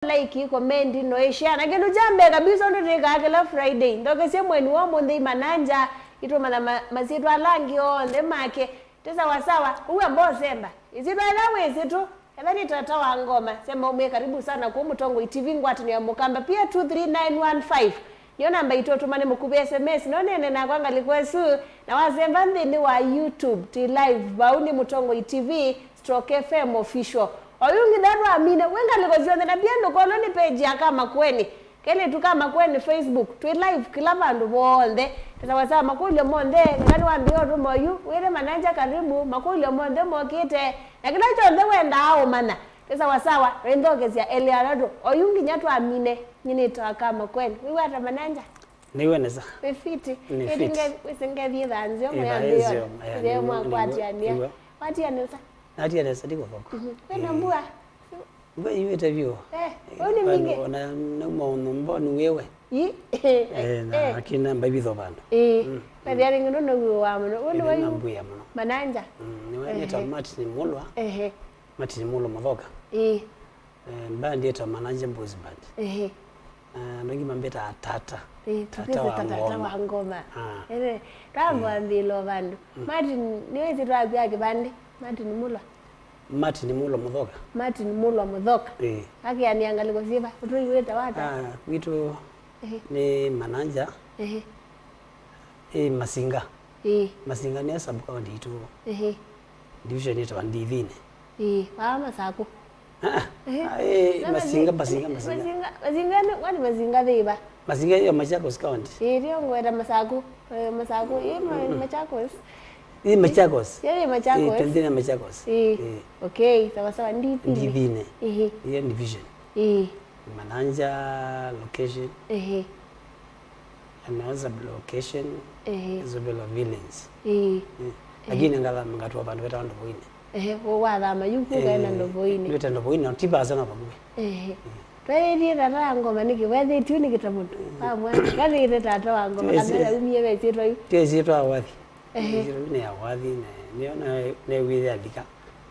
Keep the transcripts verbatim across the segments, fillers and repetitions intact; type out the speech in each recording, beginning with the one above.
like, comment, no share. Na kĩndũ kya mbee kabisa ũndũ twĩkaa kĩla Friday, nthokesye mweni wa ũmũnthĩ Mananja, itũmanya ma-, masyĩtwa ala angĩ onthe make. Ti sawasawa, ũu amba ũsemba. Ĩsyĩtwa ĩla wĩsĩ tu, etha nĩ Tata wa Ngoma, semba ũmwĩe karibu sana kũu Mũtongoi T V ngwatanĩo ya Mũkamba, pia two three nine one five. Nĩyo namba itũ, ũtũmane mũkuvĩ S M S, no nene nakwa ngalĩko ĩsu, na wasemba nthĩnĩ wa YouTube, twĩ live, vau nĩ Mũtongoi T V, stroke F M Official. Oyu nginya twamine, wĩ ngalĩko syonthe, na pia ndũkolwe nĩ page ya Kamakweni. Kelĩtu ka Makueni Facebook, twĩ live kĩla vandũ vonthe. Ti sawasawa, makũlyo monthe, eka nĩwambie ũtũma oyu, wĩre Mananja karibu, makũlyo monthe mokĩte, na kĩla kyonthe wendaa ũmanya. Ti sawasawa, rĩnthokesya elĩ atatũ, oyu nginya twamine, nyinĩtawa ka Makueni. Wĩw'a ata Mananja? Nĩw'e nesa. Wĩ fiti? Nĩ fit. Ĩthi nge-, wĩsĩ ngethie thaa nzeo. Ĩ, thaa mwĩambĩo. Nzeo, aya, nzeo nĩ-, mwakwatiania. Nĩw'o. Watia nesa? Natia nesa, ndikũthũka. Mhm. Wĩna mbua? Mbua ĩiwĩte vyũ. Eh, ũyũ nĩ vandũ mingĩ. Ona nauma ũnyũmba nĩw'e. Ĩ? Eh, na eh, akina mbaivitho vandũ. Ĩ. Mm. Wethĩa rĩngĩ ndũnawĩwa mũno. Ũyũ nĩ ĩĩ, wayu. Nambwĩa mũno. Mananja. Mm, nĩwe. Ehe. Nĩtawa Martin Mulwa. Ehe. Martin Mulwa Mũthoka. Ĩ. Eh, mbandi yĩtawa Mananja Boys Band. Ehe. Na andũ angĩ mambĩtaa Tata. Ĩ, Tata wa Ngoma. Tũkwĩsĩ ta Tata wa Ngoma. Ah. Ĩĩ, twamwambĩĩla o vandũ. Mm. Martin, nĩwĩsĩ twakwĩa kĩvandĩ? Martin Mulwa. Martin Mulwa Mũthoka. Martin Mulwa Mũthoka. Ĩĩ. Akeanĩa ngalĩko syĩva? Ũtũiwĩte wata? Ah, witũ. Ehe. Nĩ Mananja. Ehe. Ĩ Masinga. Ĩĩ. Masinga nĩ sub county itũ. Ehe. Division yĩtawa Ndithini. Ĩĩ, vaa Masakũ. Ah, ah. Ehe. Ah, ĩ, na Masinga, Masi-, Masinga, Masinga. Masinga, Masinga nĩ, kwani Masinga thĩva? Masinga ĩyo Machakos County. Ĩĩ, ndio ngweta Masakũ. Eh, Masakũ, ĩ ma-, mm-mm. Machakos. Ĩ Machakos. Ĩ, ĩ Machakos. Ĩ, twenty nĩ Machakos. Ĩ. Ĩ. Okay, sawa sawa, Ndithini. Ndithini. Ĩĩ. Ĩyo division. Ĩĩ. Mananja location. Ĩĩ. Aneo sub location. Ĩĩ. Isabela Villains. Ĩĩ. Ĩĩ. Ĩĩ. Lakini ngathama ngatua vandũ vetawa Ndovoini. Ehe, wathama yu kukaenda Ndovoini. Nĩte Ndovoini, na ti vasa na vakuvĩ. Ehe. Ĩĩ. Twethĩtie Tata wa Ngoma nĩkĩ? Wethĩtio nĩkĩ ta mũndũ? Vamwe, ngathĩte Tata wa Ngoma, kana yaumie ve ĩsyĩtwa yu? Ti ĩsyĩtwa Awathi. Ehe. Ĩsyĩtwa yu nĩ Awathi, ne-, nĩyo na-, newĩthĩa thika.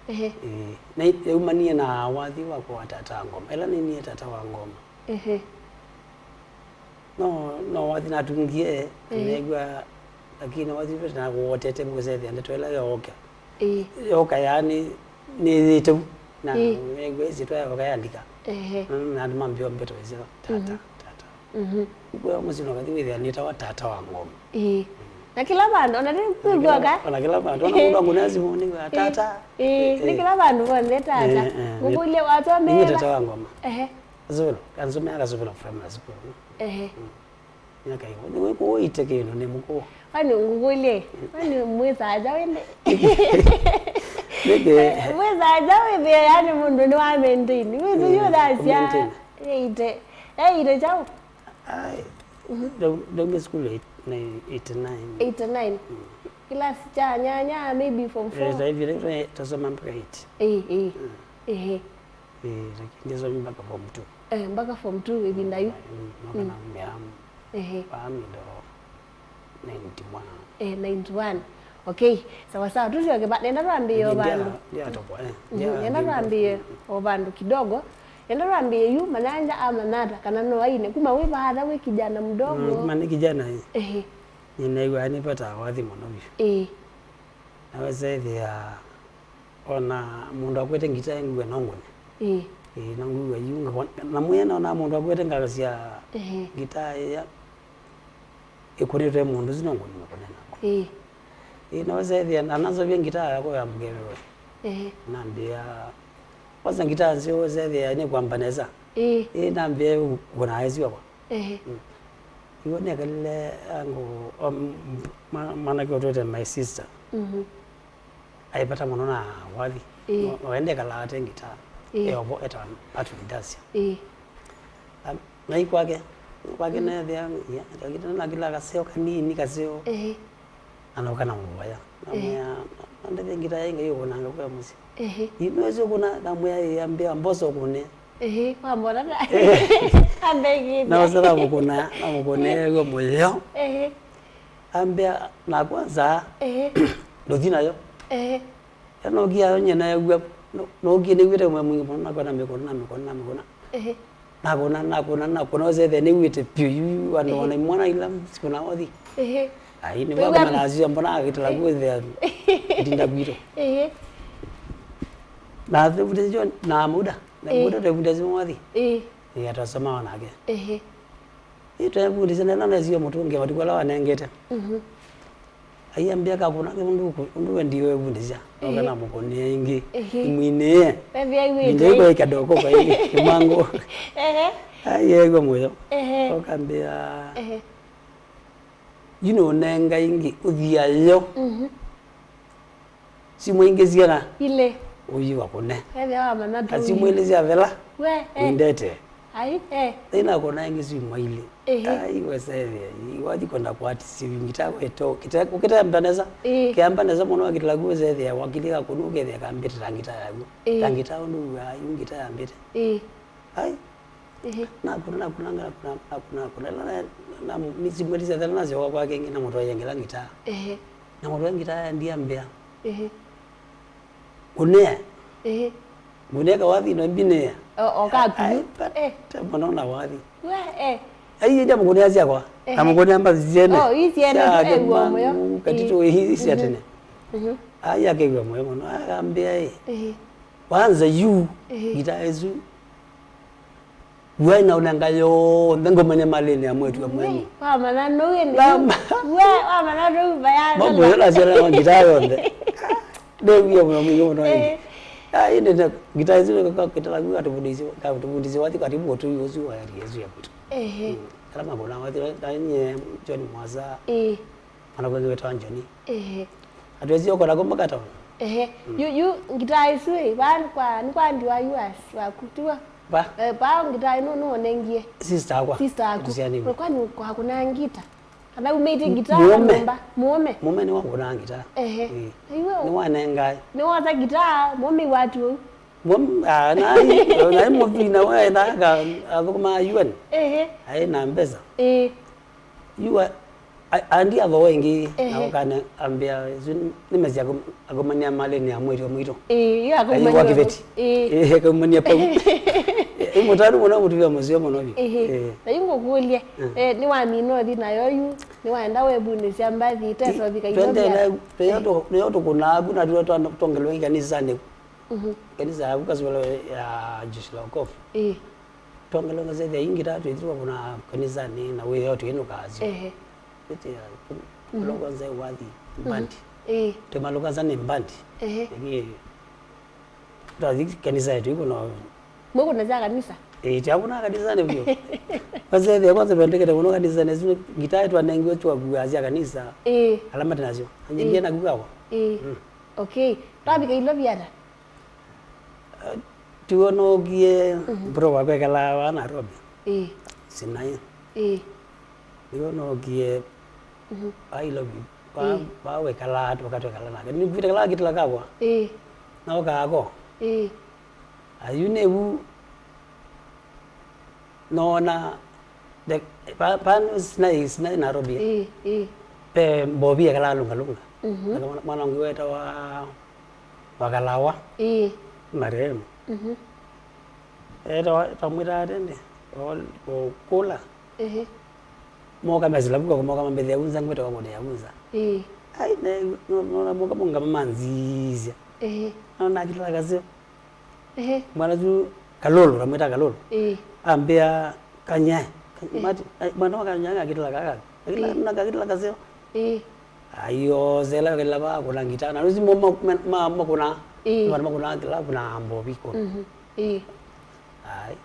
Ehe. Ĩĩ. Na yaumanie na Awathi wakwa wa Tata wa Ngoma. Ĩla nĩnie Tata wa Ngoma. Ehe. No, no wathi natungie, eh, neew'a, lakini wathi vete na kuotete mũsethia ndeto ĩla yooka. Ĩĩ. Yooka yaani nĩyĩte vu. Na neew'a ĩsyĩtwa yooka yandika. Ehe. Mm, na andũ mambĩwa mbeto ĩsyo, Tata, mhm, Tata. Mhm. Kwa mũsyĩ no kathi wĩthĩa nĩtawa Tata wa Ngoma. Ĩĩ. Na kĩla vandũ, ona nĩ kwĩw'aga. Ona kĩla vandũ, ona mũndũ angũnea simũ nĩ wa Tata. Ĩĩ, nĩ kĩla vandũ vonthe Tata. Eh, eh, ngũkũlye wathomea Tata wa Ngoma. Ehe. Kasuvilo, kansomea Kasuvilo Primary School. Ehe. Mm. Myaka ĩyo. Nĩ wĩkũũ ite kĩndũ nĩ mũkũũ. Kwani ngũkũlye, kwani mwĩsaa kyaũ ĩndĩ? Nĩkĩ? Mwĩsaa kyaũ ĩthĩa, yani mũndũ nĩ wa maintain. Wĩthĩ yu thasya. Maintain. Ĩite. Ĩite kyaũ? Ai, ndau-, ndaumie sukulu eight, na eighty-nine. Eighty-nine. Mm. Kilasi kya nyanya, maybe form four. Eh, taivile, tasoma mpaka eight. Eh, eh. Mm. Ehe. Eh, lakini ndiasoma mpaka form two. Eh, mpaka form two, ĩvinda yu. Mm, mwaka na mĩamu. Ehe. Wa middle ninety-one. Eh, ninety-one. Okay, sawa sawa. Tusyoke va-, nenda twambie o vandũ. Ndia-, ndiatokwa, eh. Mhm, nenda twambie o vandũ kidogo. Nenda twambie yu, Mananja amanya ata kana no aine. Kuma wĩ vatha wĩ kijana mdogo. Mm, kuma nĩ kijana, eh. Ehe. Nĩneew'aa nĩvetaa wathi mũno vyũ. Eh. Naweza ĩthĩa ona mũndũ akwete ngita ngw'e no ngũne. Ĩĩ. Ĩĩ, no ngwĩw'a yu ngakwa-, na mwĩana ona mũndũ akwete ngalasi ya ngita ya ĩkũnĩtwe mũndũ ũsu no ngũne, ngũne nako. Ĩĩ. Ĩĩ, naweza ĩthĩa, na nasovie ngita yakwa ya mũgevewe. Ĩĩ. Nambĩa, kwanza ngita nzeo weza ĩthĩa nĩ kwamba nesa. Ĩĩ. Ĩĩ, nambĩa kũna aesi wakwa. Ehe. Mm. Iwe nekalile angu, um, mwa-, mwanake ũtwĩte my sister. Mhm. Aipata mũno na wathi. Ĩĩ. No, no ende kala ate ngita. Ĩĩ. Eovo eta Patrick Dacia. Ĩĩ. Am, na ikwake, kwake nethia, ya, ngita na kila kaseo kanini kaseo. Ehe. Anoka na mũvoya. Namwĩa, "Nandethe ngita ya ingai ũkũnanga kwa mũsyĩ." Ehe. Inwezi ũkũna, namwĩa, "Ĩĩ, ambĩa mboso ũkũne." Ehe, wambona ta. Ambegithia. Na ũsa namũkũna, namũkũna ewe mũyeo. Ehe. Ambĩa, "Na kwanza, ehe, ndũthi nayo." Ehe. Yanokia yo nyina yagua, no, nokie nĩwĩte mwe mwingĩ mũno, nakona mĩkũna, na mĩkũna, na mĩkũna. Ehe. Nakũna, nakũna, nakũna, ũsethĩa nĩw'ĩte piũ yu, andũ ona imwana ila sikũna wathi. Ehe. Ai, nĩ wĩw'a wakomana acio mbona akĩtala kuthea itinda kwitũ. Ehe. Na thevute jo na muda, na muda thevute jo wathi. Eh. Ĩĩ, atasoma nake. Ehe. Ĩĩ, twevundisya nena nesio mũtũnge matukũ ala wanengete. Mhm. Aiambia kakũna ke ũndũ ũkũ-, ũndũ wendiwe vundisya. Ehe. Oka na mũkũnĩa ĩngĩ. Ehe. Imwinĩe. Wethĩa iwĩte. Ndio iko ikadoko kwa hivi. Kimango. Ehe. Ai, yegwa moyo. Ehe. Okambia. Ehe. Yu nũnenga ĩngĩ ũthia yo. Mhm. Simũ ingĩ syana. Ilĩ. Ũyu wakũne. Ethĩa wamanya tu. Simũ ilĩ sya vela. We, eh. Indete. Ai, eh. Ĩna kũna ingĩ simũ ilĩ. Ehe. Ai, wesethĩa. Wathi kwenda kwati simu ngita weto. Kita, ukita mbaneza. Eh. Kia mbaneza mũno akitila kuwesethĩa wakili ka kũnu ukethĩa kambĩte ta ngita yaku. Eh. Ta ngita ũndũ wa yu ngita yambĩte. Eh. Ai. Ehe. Nakũna, nakũna, nakũna, nakũna, nakũna. Na, na, na, misi mwelisa thela nasyoka kwake ĩngĩ na mũtwaie ngĩla ngitaa. Ehe. Na mũtwaie ngitaa ya ndia mbĩa. Ehe. Kũnea. Ehe. Kũnea kawathi no mbinea. O, o kaku. Ai, but, eh, te mũno na wathi. We, eh. Ai, ndia mũkũnea syakwa. Na ehe. Mũkũnea mbazi syene. Oh, ii syene, sya eh, kĩmangu, mũyo. Katito ii cia tene. Mhm. Ai, akew'a mũyo mũno. Akambĩa, eh. Ehe. Kwanza yu, ehe, ngitaa ĩsu. Wai na ũnenga yonthe ngomanya malĩnĩ ya mwetu ya mwenyu. Wamana nũu ĩndĩ. Wamana nũu vaya. Mambo yo nasyona ngitaa yonthe. Ndewie mũno mũno mũno. Eh. Ah, ĩndĩ na ngitaa ĩsu katalagu katubundisi katubundisi wathi katibu tu yosu wa yari yesu ya kutu. Ehe. Kala makona wathi na nye John Mwasa. Eh. Mwana kwenye wetwa Njoni. Ehe. Atwezi okona kumba kata. Ehe. Yu, yu ngitaa ĩsu ĩ, ba kwa, ni kwa ndi wa U S waku, tiwa? Ba? Eh, ba ngitaa ĩno nũnengie. Sister akwa. Sister aku. Tusiani. Kwa ni kwa kuna ngita. Kana umĩte ngitaa nyumba. Mume. Mume ni wakuna ngita. Ehe. Eh. Aiwe. Ni wanenga. Ni wata ngitaa, mume watu. Mume, ah, na, na muthina we na ka athukuma U N. Ehe. Ai na mbesa. Eh. Yu a, a, andi athowa ĩngĩ, ehe, na ũkane ambĩa, isu nĩmesya akomania malĩnĩ ya mwĩtũ mwitũ. Ĩĩ, yu akomania kĩveti. Ĩĩ. Ĩĩ, akomania pau. Ĩ mũtanu mũno mũtuvĩa mũseo mũno vyũ. Ĩĩ. Ĩĩ. Na yu ngũkũlye, mm, eh, nĩwamina ũthi nayo yu, nĩwaenda wĩvundĩsya mbathi, ĩtesovika ilo twendele, nĩyo tũkũnaaku na tuo tongelwe ikanisani. Mhm. Kanisa yaku kasivelo ya Jeshi la Wokovu. Ĩĩ. Twongelongesethya ingĩ ta twĩthĩwa kũna kanisanĩ na wĩoo twĩnũkaasyo. Ehe. Ĩtĩa, mhm, kũlongonze wathi, mhm, mbandi. Ĩĩ. Twĩmalũkanza nĩ mbandi. Ehe. Ĩngĩ twathi kanisa yetu ĩkũna. Mwĩkũna sya kanisa? Ĩĩ, twakũna kanisanĩ vyũ. Wasethĩa kwanza vendekete kũno kanisanĩ, isu ngitaa twanengiwe twakuaa sya kanisa. Ĩĩ. Ala mate nasyo. Ĩĩ. Angĩ nakuawa. Ĩĩ. Mm. Okay. Twavika Ilovi ata? Tiw'o nookie, mhm, bro wakwa ekalaa wa Nairobi. Ĩĩ. Sinai. Ĩĩ. Nĩw'o nookie, mhm, I love you. Wa, ĩĩ, wa wekalaa, tũka twekala nake. Nĩkwĩtekalaa kĩtila kakwa. Ĩĩ. Na ũkaako. Ĩĩ. Ayu nĩvu noona, the, pa, pa Sinai, Sinai Nairobi. Ĩĩ, ĩĩ. Pe mbovi ekalaa lunga lunga. Mhm. Aka mwana, mwana ũngĩ wetawa Wakalawa. Ĩĩ. Marehemu. Mhm. Etawa, twamwĩtaa tene, o, o kũla. Ehe. Moka mesilavu kwa moka mambethia unza ngwete kwa mode ya unza. Ĩĩ. Ai, ne, no, no, na moka monga mamanzizia. Ehe. Na na kitala kasio. Ehe. Mwana tu Kalolo, namwĩta Kalolo. Ĩĩ. Ambĩa Kanyae. Ĩĩ. Mati, ai, mwana wa Kanyae akitala kaka. Akitala, ĩĩ, na akitala kaseo. Ĩĩ. Ayo, sela kila ba kuna ngita. Na uzi mo ma, ma, ma, ma kuna. Ĩĩ. Mwana ma kuna kila kuna ambo biko. Mhm. Ĩĩ. Ai.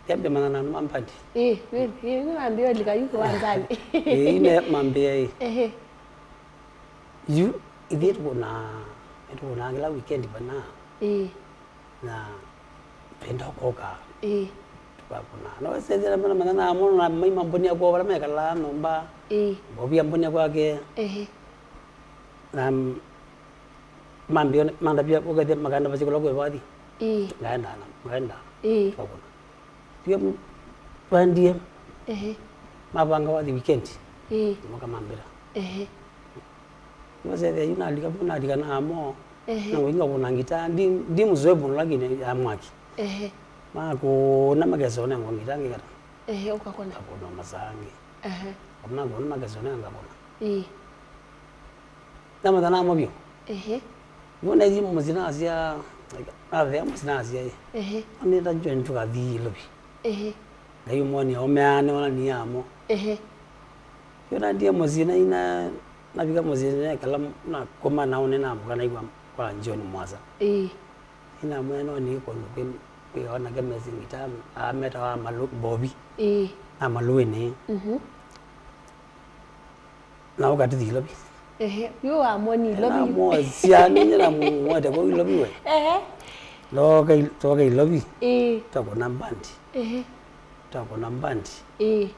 Yambe mana na mambandi. Ĩĩ, ĩĩ, ĩĩ, ĩĩ, mambia lika yuko wanzani. Ĩĩ, ine mambia ĩĩ. Ehe. Yu, ithiĩ tũkũnaa, tũkũnaa kĩla weekend vana. Ĩĩ. Na penda ũkoka. Ĩĩ. Tũkakũnaa. No sethĩra mana mana na mono na maima mbonia kwa vala mekalaa nyũmba. Ĩĩ. Mbovia mbonia kwake. Ehe. Na mambio mandavia ũkethia makaenda vasikũla kwĩ vathi. Ĩĩ. Ngaenda na, ngaenda. Ĩĩ. Tũkakũna. Pia m-, vandie. Ehe. Mavanga wathi weekend. Ĩĩ. Moka mambĩra. Ehe. Nĩwasethĩa yu nalika vu nalika na amo. Ehe. Na winga kuna ngita. Ndi, ndi mzoefu mũno lakini ya mwaki. Ehe. Makũna makesa ũnengwa ngita ngĩkata. Ehe, ũkakũna. Ngakũna masaa angĩ. Ehe. Makũna makesa ũnenga ngakũna. Ĩĩ. Namanya namo vyũ. Ehe. Nĩwona ithi mũsyĩ nasya, nathea mũsyĩ nasya ĩ. Ehe. Nĩta John tũkathi Ilovi. Ehe. Ngai ũmwonie omeane ona ni amo. Ehe. Yo nandie mũsyĩ na ina navika mũsyĩ nekala nakoma nao nĩnamũka naigua kwa John Mwasa. Ĩĩ. Ina mwene ni kũndũ kwĩ kwĩ ona kemesi ngita ametawa malu bobi. Ĩĩ. Na maluini. Mhm. Na ũkatithi Ilovi. Ehe, yu wamwoni Ilovi yu. Namwosya ninye na mwete kwa Ilovi we. Ehe. Ndoka Il- ndoka Ilovi. Ĩĩ. Twakũna mbandi. Ehe. Twakũna mbandi. Ĩĩ.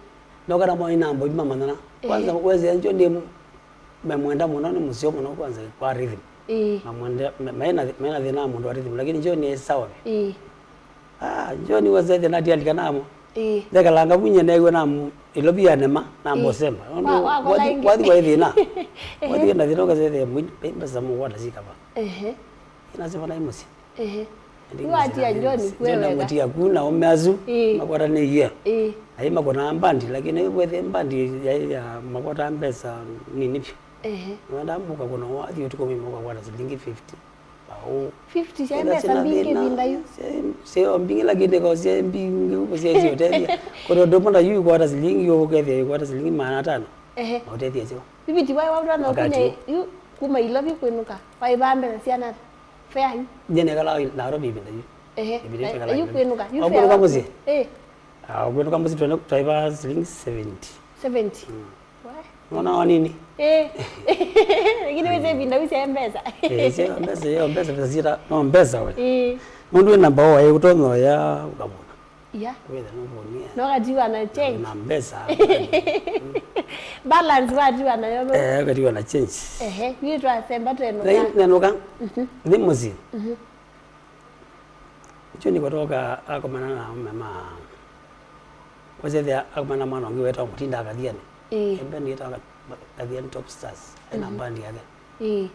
Ndoka na mwa ina mbobi mamanyana. Ehe. Kwanza weze njo ni memwenda mũno, ni mũseo mũno kwanza kwa rhythm. Ĩĩ. Mamwende me- maina maina thĩna wa mũndũ wa rhythm, lakini njo ni sawa. Ĩĩ. Ah, John wasethia natialika namo. Ĩĩ. Ndekalanga vunye newe na m- Ilovi ya nema na Ĩĩ. Mbosemba. Wa- wakola Wathi- ĩngĩ. Wathi kwa thĩna. Ehe. Wathi na thĩna ukasethia mwini mbesa mugwata sikava. Ehe. Inasema na imusi. Ehe. Yu watia John kwe wega. Namutia kuna omeazu. Ĩĩ. Makwata ni ye. Ĩĩ. Ai makona mbandi lakini wethe mbandi ya, ya makwata mbesa nini pyu. Ehe. Wenda muka kuna wathi utuko mimi kwa silingi fifty. Au. Fifty sya mbesa mbingĩ ĩvinda yu. Syo mbingĩ lakini ko sya mbingĩ uko sya sio tethia. Kono ndomo na yu kwata silingi yo kethia kwata silingi maana atano. Ehe. Mautethia sio. Fifty wai wa mwana Wakati kunya yu kuma Ilovi kwinuka. Wai bambe na siana. Fare yu. Jene kala Nairobi ĩvinda yu. Ehe. Ĩvinda yu kala yu kwinuka. Yu fare. Au kwinuka musi. Eh. Ah, kwinuka musi twaiva silingi seventy. Seventy. Mm. Mwana wa nini? Eh. Lakini wĩsĩ ĩvinda yu sya mbesa. Eh, sya mbesa, yo mbesa, mbesa sita, no mbesa we. Eh. Mũndũ wĩ namba wa ũtonyo ya ũkamona. Ya. Wetha no kunia. No katiwa na change. Na mbesa. Balance watiwa nayo no. Eh, katiwa na change. Ehe, yu twasemba tweno. Na na noka. Mhm. Ni muzi. Mhm. Icho nikotoka akomana na mama. Kwasethia akomana mwana wangu weta mutinda akathiani. Eh. Embe ni eta akathiani Top Stars. Ena bandi yake. Ĩĩ.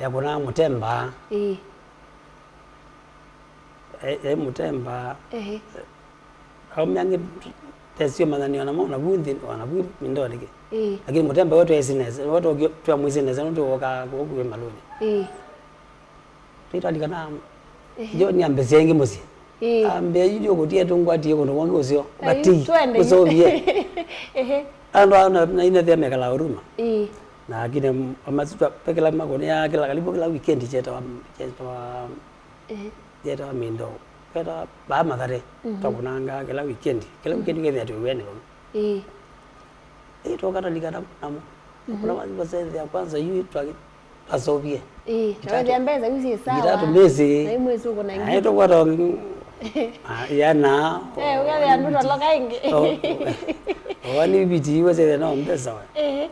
Yakũnaa mũtemba. Ĩĩ. Yaĩ mũtemba. Ehe. Aũme angĩ tesio manyanĩwa namo navu nthĩ, navu mindonĩ kĩ. Ĩĩ. Lakini mũtemba we twesi nesa, we twamwĩsĩ nesa nũndũ wokaa kũkũĩ malũnĩ. Ĩĩ. Tũitwalika na Ehe. John ambĩsya ĩngĩ mũsyĩ. Ĩĩ. Ambĩa yu ndio kutie tungwatie kundu kwangi usio. Ayu, bati twende yu. Usovie. Ehe. Andu ana na ina thia mekala huruma. Ĩĩ. Na akine amasitwa pekela makoni ya kila karibu kila weekend cheta wa cheta wa Ehe. Cheta wa mindo. Cheta ba mathare. Mhm. Twakunanga kila weekend. Kila weekend kethia tuwe ni. Ĩĩ. Ĩĩ, tũkatalika namo. Kũla wathi vasethĩa kwanza yu twasovie. Ĩĩ, na wethĩa mbesa yu syĩ sawa. Itatũ mĩsĩ. Na imwĩsĩ ũkũna ingĩ. Aĩ tũkwata yana. Eh, ũkethĩa andũ taloka ingĩ. Owa nĩ viti iwe sethĩa no mbesa wa. Ehe.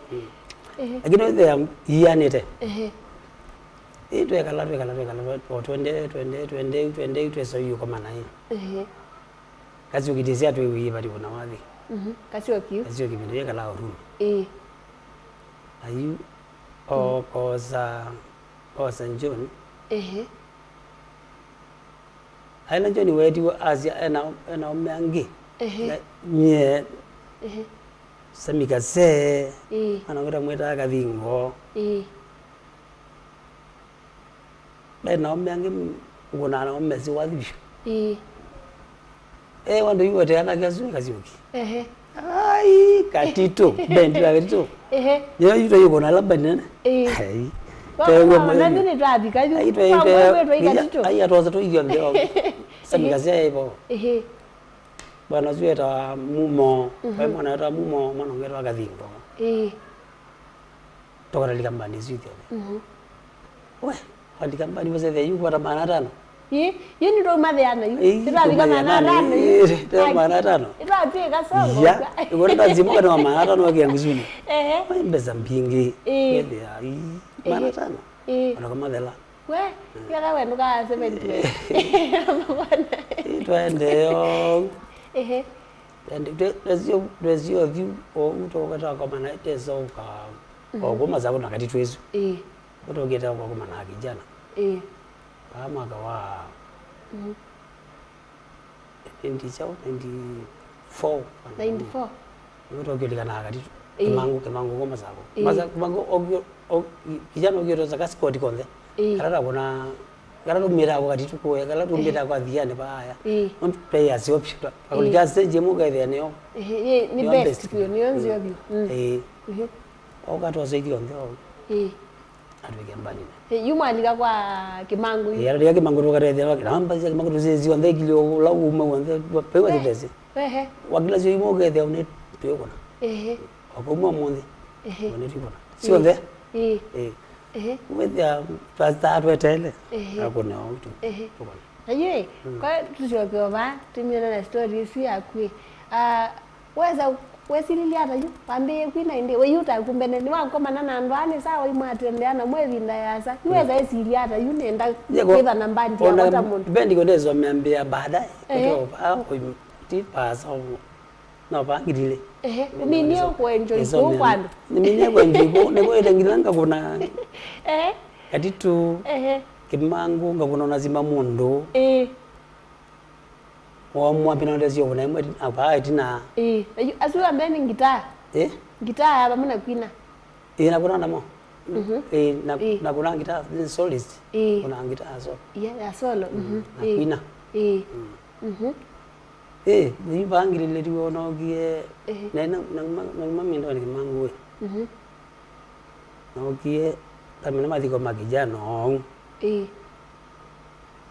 Ehe. Lakini wethĩa ianĩte. Ehe. Ĩĩ, twekala twekala twekala o twende twende twende twende twesa yu koma naĩ. Ehe. Kasyoki ndĩsĩ atwĩw'ĩie vati ũna wathi. Mhm. Kasyoki yu? Kasyoki vindu yĩkalaa ũtumi. Ĩĩ. Na yu okosa osa John. Ehe. Aĩla John weetiwe asya ena ena ũme angĩ. Ehe. Na nyie Ehe. Sami Kasee. Ĩĩ. Ana wĩta mwĩtaa Kathingo. Ĩĩ. Ve na aũme angĩ ngũnaa namo mesĩ wathi vyũ. Ĩĩ. Eh, wando yu weteana kiasu ni Kasyoki. Ehe. Ai, Katito, bendi la Katito. Ehe. Nyo yu tayo kona lamba nene. Ĩĩ. Ai. Wa- Tewe wa- mwe- nani ni twavika yu. Ai, twe- Kwa twe- mwe- twe- Katito. Ai, atoza to iyo mbeo. Sami Kasee ipo. Ehe. Bwana zueta Mumo, mhm, kwa mwana weta Mumo, mwana ngeta Kathingo. Ĩĩ. Tũkatalika mbandi isu ithyonthe. Mhm. We, twalika mbandi vasethĩa yu kwata maana atano. Ĩ, yu nĩtwaumathĩana yu. Ĩ, nĩtwavika maana atano yu. Ĩ, twa maana atano. Ĩtwatwĩka soko. Ya, ĩkona ndanzimũka na maana atano wakia ngusuni. Ehe. Wa mbesa mbingĩ. Ĩ. Wethĩa, ĩ, maana atano. Ĩ. Ona kamathela. We, yala wendo ka seventy. Ĩ, twende yo. Ehe. Twende, twe- twesio twesio thiu ou tũkatakomana tesoka. Mhm. Okuma sabu na kati twesu. Ĩ. Ũtũkĩte ũkakũma na kijana. Ĩĩ. Aa mwaka wa, mhm, ninety kyaũ, ninety-four. Ninety-four. Nĩwe twakilikana Katitũ. Ĩĩ. Kĩmangũ, Kĩmangũ kwa Masako. Ĩĩ. Masa-, Kĩmangũ, okio-, o-, ki-, kijana okio tosa ka sport konthe. Ĩĩ. Kala takona, kala tumĩta kwa Katitũ kũya, kala tumĩta kwa thiani paaya. Ĩĩ. No players option. Akulika stage ĩmwe ũkethĩa nĩyo. Ĩĩ, ĩĩ, nĩ nĩyo best best. Biũ, nĩyo nzeo biũ. Mm. Ĩĩ. Mhm. Oka twasaithi onthe o. Ĩĩ. Atwĩke mbanine. Ĩĩ, yu mwalika kwa Kĩmangũ yu. Ĩĩ, atwĩke Kĩmangũ tũkatethĩa, na mbathi sya Kĩmangũ tũsĩ sionthe ikili ũla uma w'onthe, pewa tutesi. Ehe. Wakila syo imwe ũkethĩa ũnĩ twĩkũna. Ehe. Wakauma ũmũnthĩ. Ehe. Ũnĩ twĩkũna. Sionthe. Ĩĩ. Ĩĩ. Ehe. Wethĩa twastaa tweteele. Ehe. Akũne o tu. Ehe. Tũkũna. Na yu ĩ, mm, kwa tũsyoke o vaa, tũmĩane na story ĩsu yaku ĩ. Ah, wesa, wesililye ata yu? Wambĩĩe kwina ĩndĩ? We yu taku mbene, nĩwakomana na andũ aa nĩ sawa, imwatembea namo ĩvinda yasa. Yu wesa esilya ata yu nenda kwĩtha na mbandi yakwa ta mũndũ? Bendi kũndesomea mbĩa baadaye. Ehe. Kutoka, ah, ti pasa, no, vangilile. Ehe, uminie kuenjoy kũu kwa andũ. Niminie kuenjoy kũu, nĩkwĩte nginya ngakũna. Ehe. Katitũ, ehe, Kĩmangũ, ngakũna ona Simba Mũndũ. Ĩĩ. Wamwambia na ndesio kuna imwe, apa itina. Ĩĩ. Ayu, asu ambe nĩ ngitaa. Eh? Ngitaa ya vamwe na kwina. Ĩĩ, nakũna namo. Mhm. Ĩĩ, na, ĩĩ, nakũna ngitaa, nĩ solist. Ĩĩ. Kũna ngitaa ya solo. Yeah, ya solo. Mm, mhm, na ĩĩ, kwina. Ĩĩ. Mm. Mhm. Ĩĩ, nĩyu vangilile tiwe nokie. Ehe. Na, na, nauma, nauma mindoni Kĩmangũ ĩ. Mhm. Nokie, tamina mathiko ma kijana ou. Ĩĩ.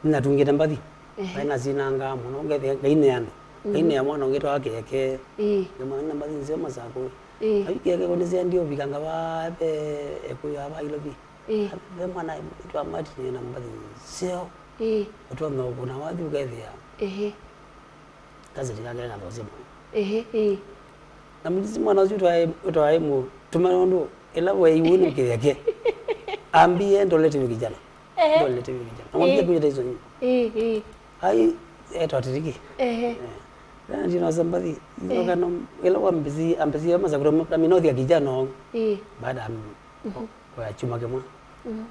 Ninatungĩte mbathi. Ehe. Vai nasinangaa mũno, ngethĩa Ngai nĩ andũ. Mhm. Ngai nĩ mwana ũngĩ twa keke. Ĩĩ. Ngamanya mbathi nzeo Masakũ. Ĩĩ. Ai keke kũnĩsendie ũvikanga va ve ekuya va Ilovi. Ĩĩ. Ve mwana wĩtwa Martin na mbathi nzeo. Ĩĩ. Ũtonya ũkũna wathi ũkethĩa. Ehe. Kaseti kake kathosie mũno. Ehe, ĩĩ. Na mũlisi mwana ũcio ũtwae, ũtwae mũtũme nũndũ ĩla waiw'e nĩ kĩtheke. Ambie ndolete wĩ kijana. Ehe. Ndolete wĩ kijana. Namwambia, ĩĩ, kuja taizo nyinyi. Ĩĩ, ĩĩ. Ai, etwa Tiriki. Ehe. Eh. Na ndino sambathi. Ehe. Nokano, ĩla wambisi, ambisi ya Masakũ, na minothi ya kijana wangu. Ĩĩ. Baada ya, mhm, kwa chuma kĩmwe. Mhm.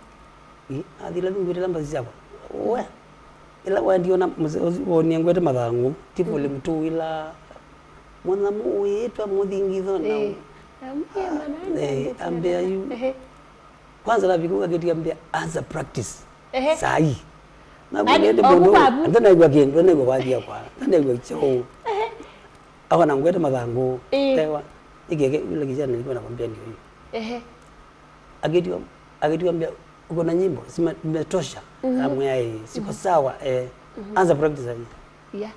Ĩ, athile nungwĩtĩla mbathi syakwa. We, ĩla waendie ona mũseo ũsu wonie ngwete mathangũ, ti volume two ĩla mũnyamũ wĩĩtwa mũthingitho na, eh, ambĩa yu. Ehe. Kwanza navika ũkakĩtia ambĩa, anza practice. Ehe. Saa hii. Na yaani, kwende mũndũ, o mũkavu, ndanegwa kĩndũ, ndanegwa wathia kwa, ndanegwa chao. Ehe. Awa na ngwete mathangũ. Ĩĩ. Tewa, ikeke, yule kijana nilikuwa nakwambia ndio hiyo. Ehe. Akĩtwambia, akĩtwambia, "Uko na nyimbo? Zimetosha." Mhm. Namwĩa, "Eh, ziko sawa, eh, anza practice." Yeah.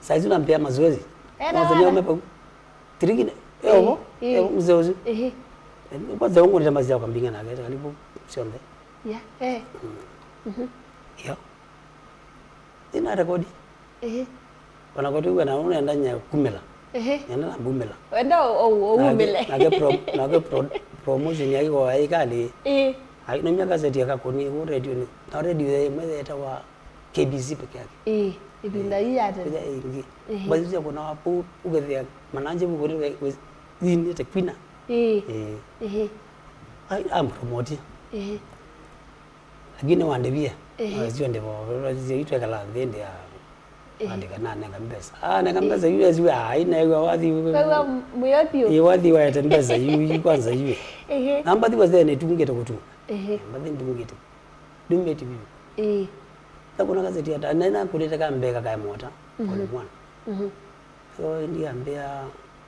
Saa hizi unampea mazoezi. Eh, na wala. Tiriki ne, eh, eh, mzee uzi. Ehe. Eh, kwanza wangu ndio mazoezi ya kambinga na kete karibu sionthe. Yeah. Eh. Mm. Mhm. Yeah. Ĩna rekodi. Ehe. Ona koti wĩw'a na ũnenda nya kumĩla. Ehe. Nenda na mbumĩla. Wenda o, o, o umĩle. Nake, nake pro-, nake pro-, promotion ya iko aikali. Ĩĩ. Ai, no myaka seti ya kakoni, wo radio ni. Na radio ya imwe yetawa K B C peke yake. Ĩĩ, ĩvinda ii ya tene. Ĩĩ, ĩngĩ. Ehe. Basi ya kuna wapo, ukethia, mananje bukuri we, we, zini te kwina. Ĩĩ. Ĩĩ. Ehe. Ai, am promote. Ehe. Lakini wandĩvie. Ehe. Sio ndĩvo, sio itwekala nthĩ ndĩ ya, eh, andĩka na nenga mbesa. Ah, nenga mbesa, yu esiwe, ah, inegwa wathi. Kwa mwĩyo biũ. Ĩ wathi waete mbesa, yu, yu kwanza yu. Ehe. Na mbathi wa zene tungĩte kũtuma. Ehe. Mbathi ndungĩte. Ndumĩte biũ. Eh. Takuna kaseti ata, na ina kũlĩte ka mbeka kae mota, mhm, volume one. Mhm. So, ndiambia,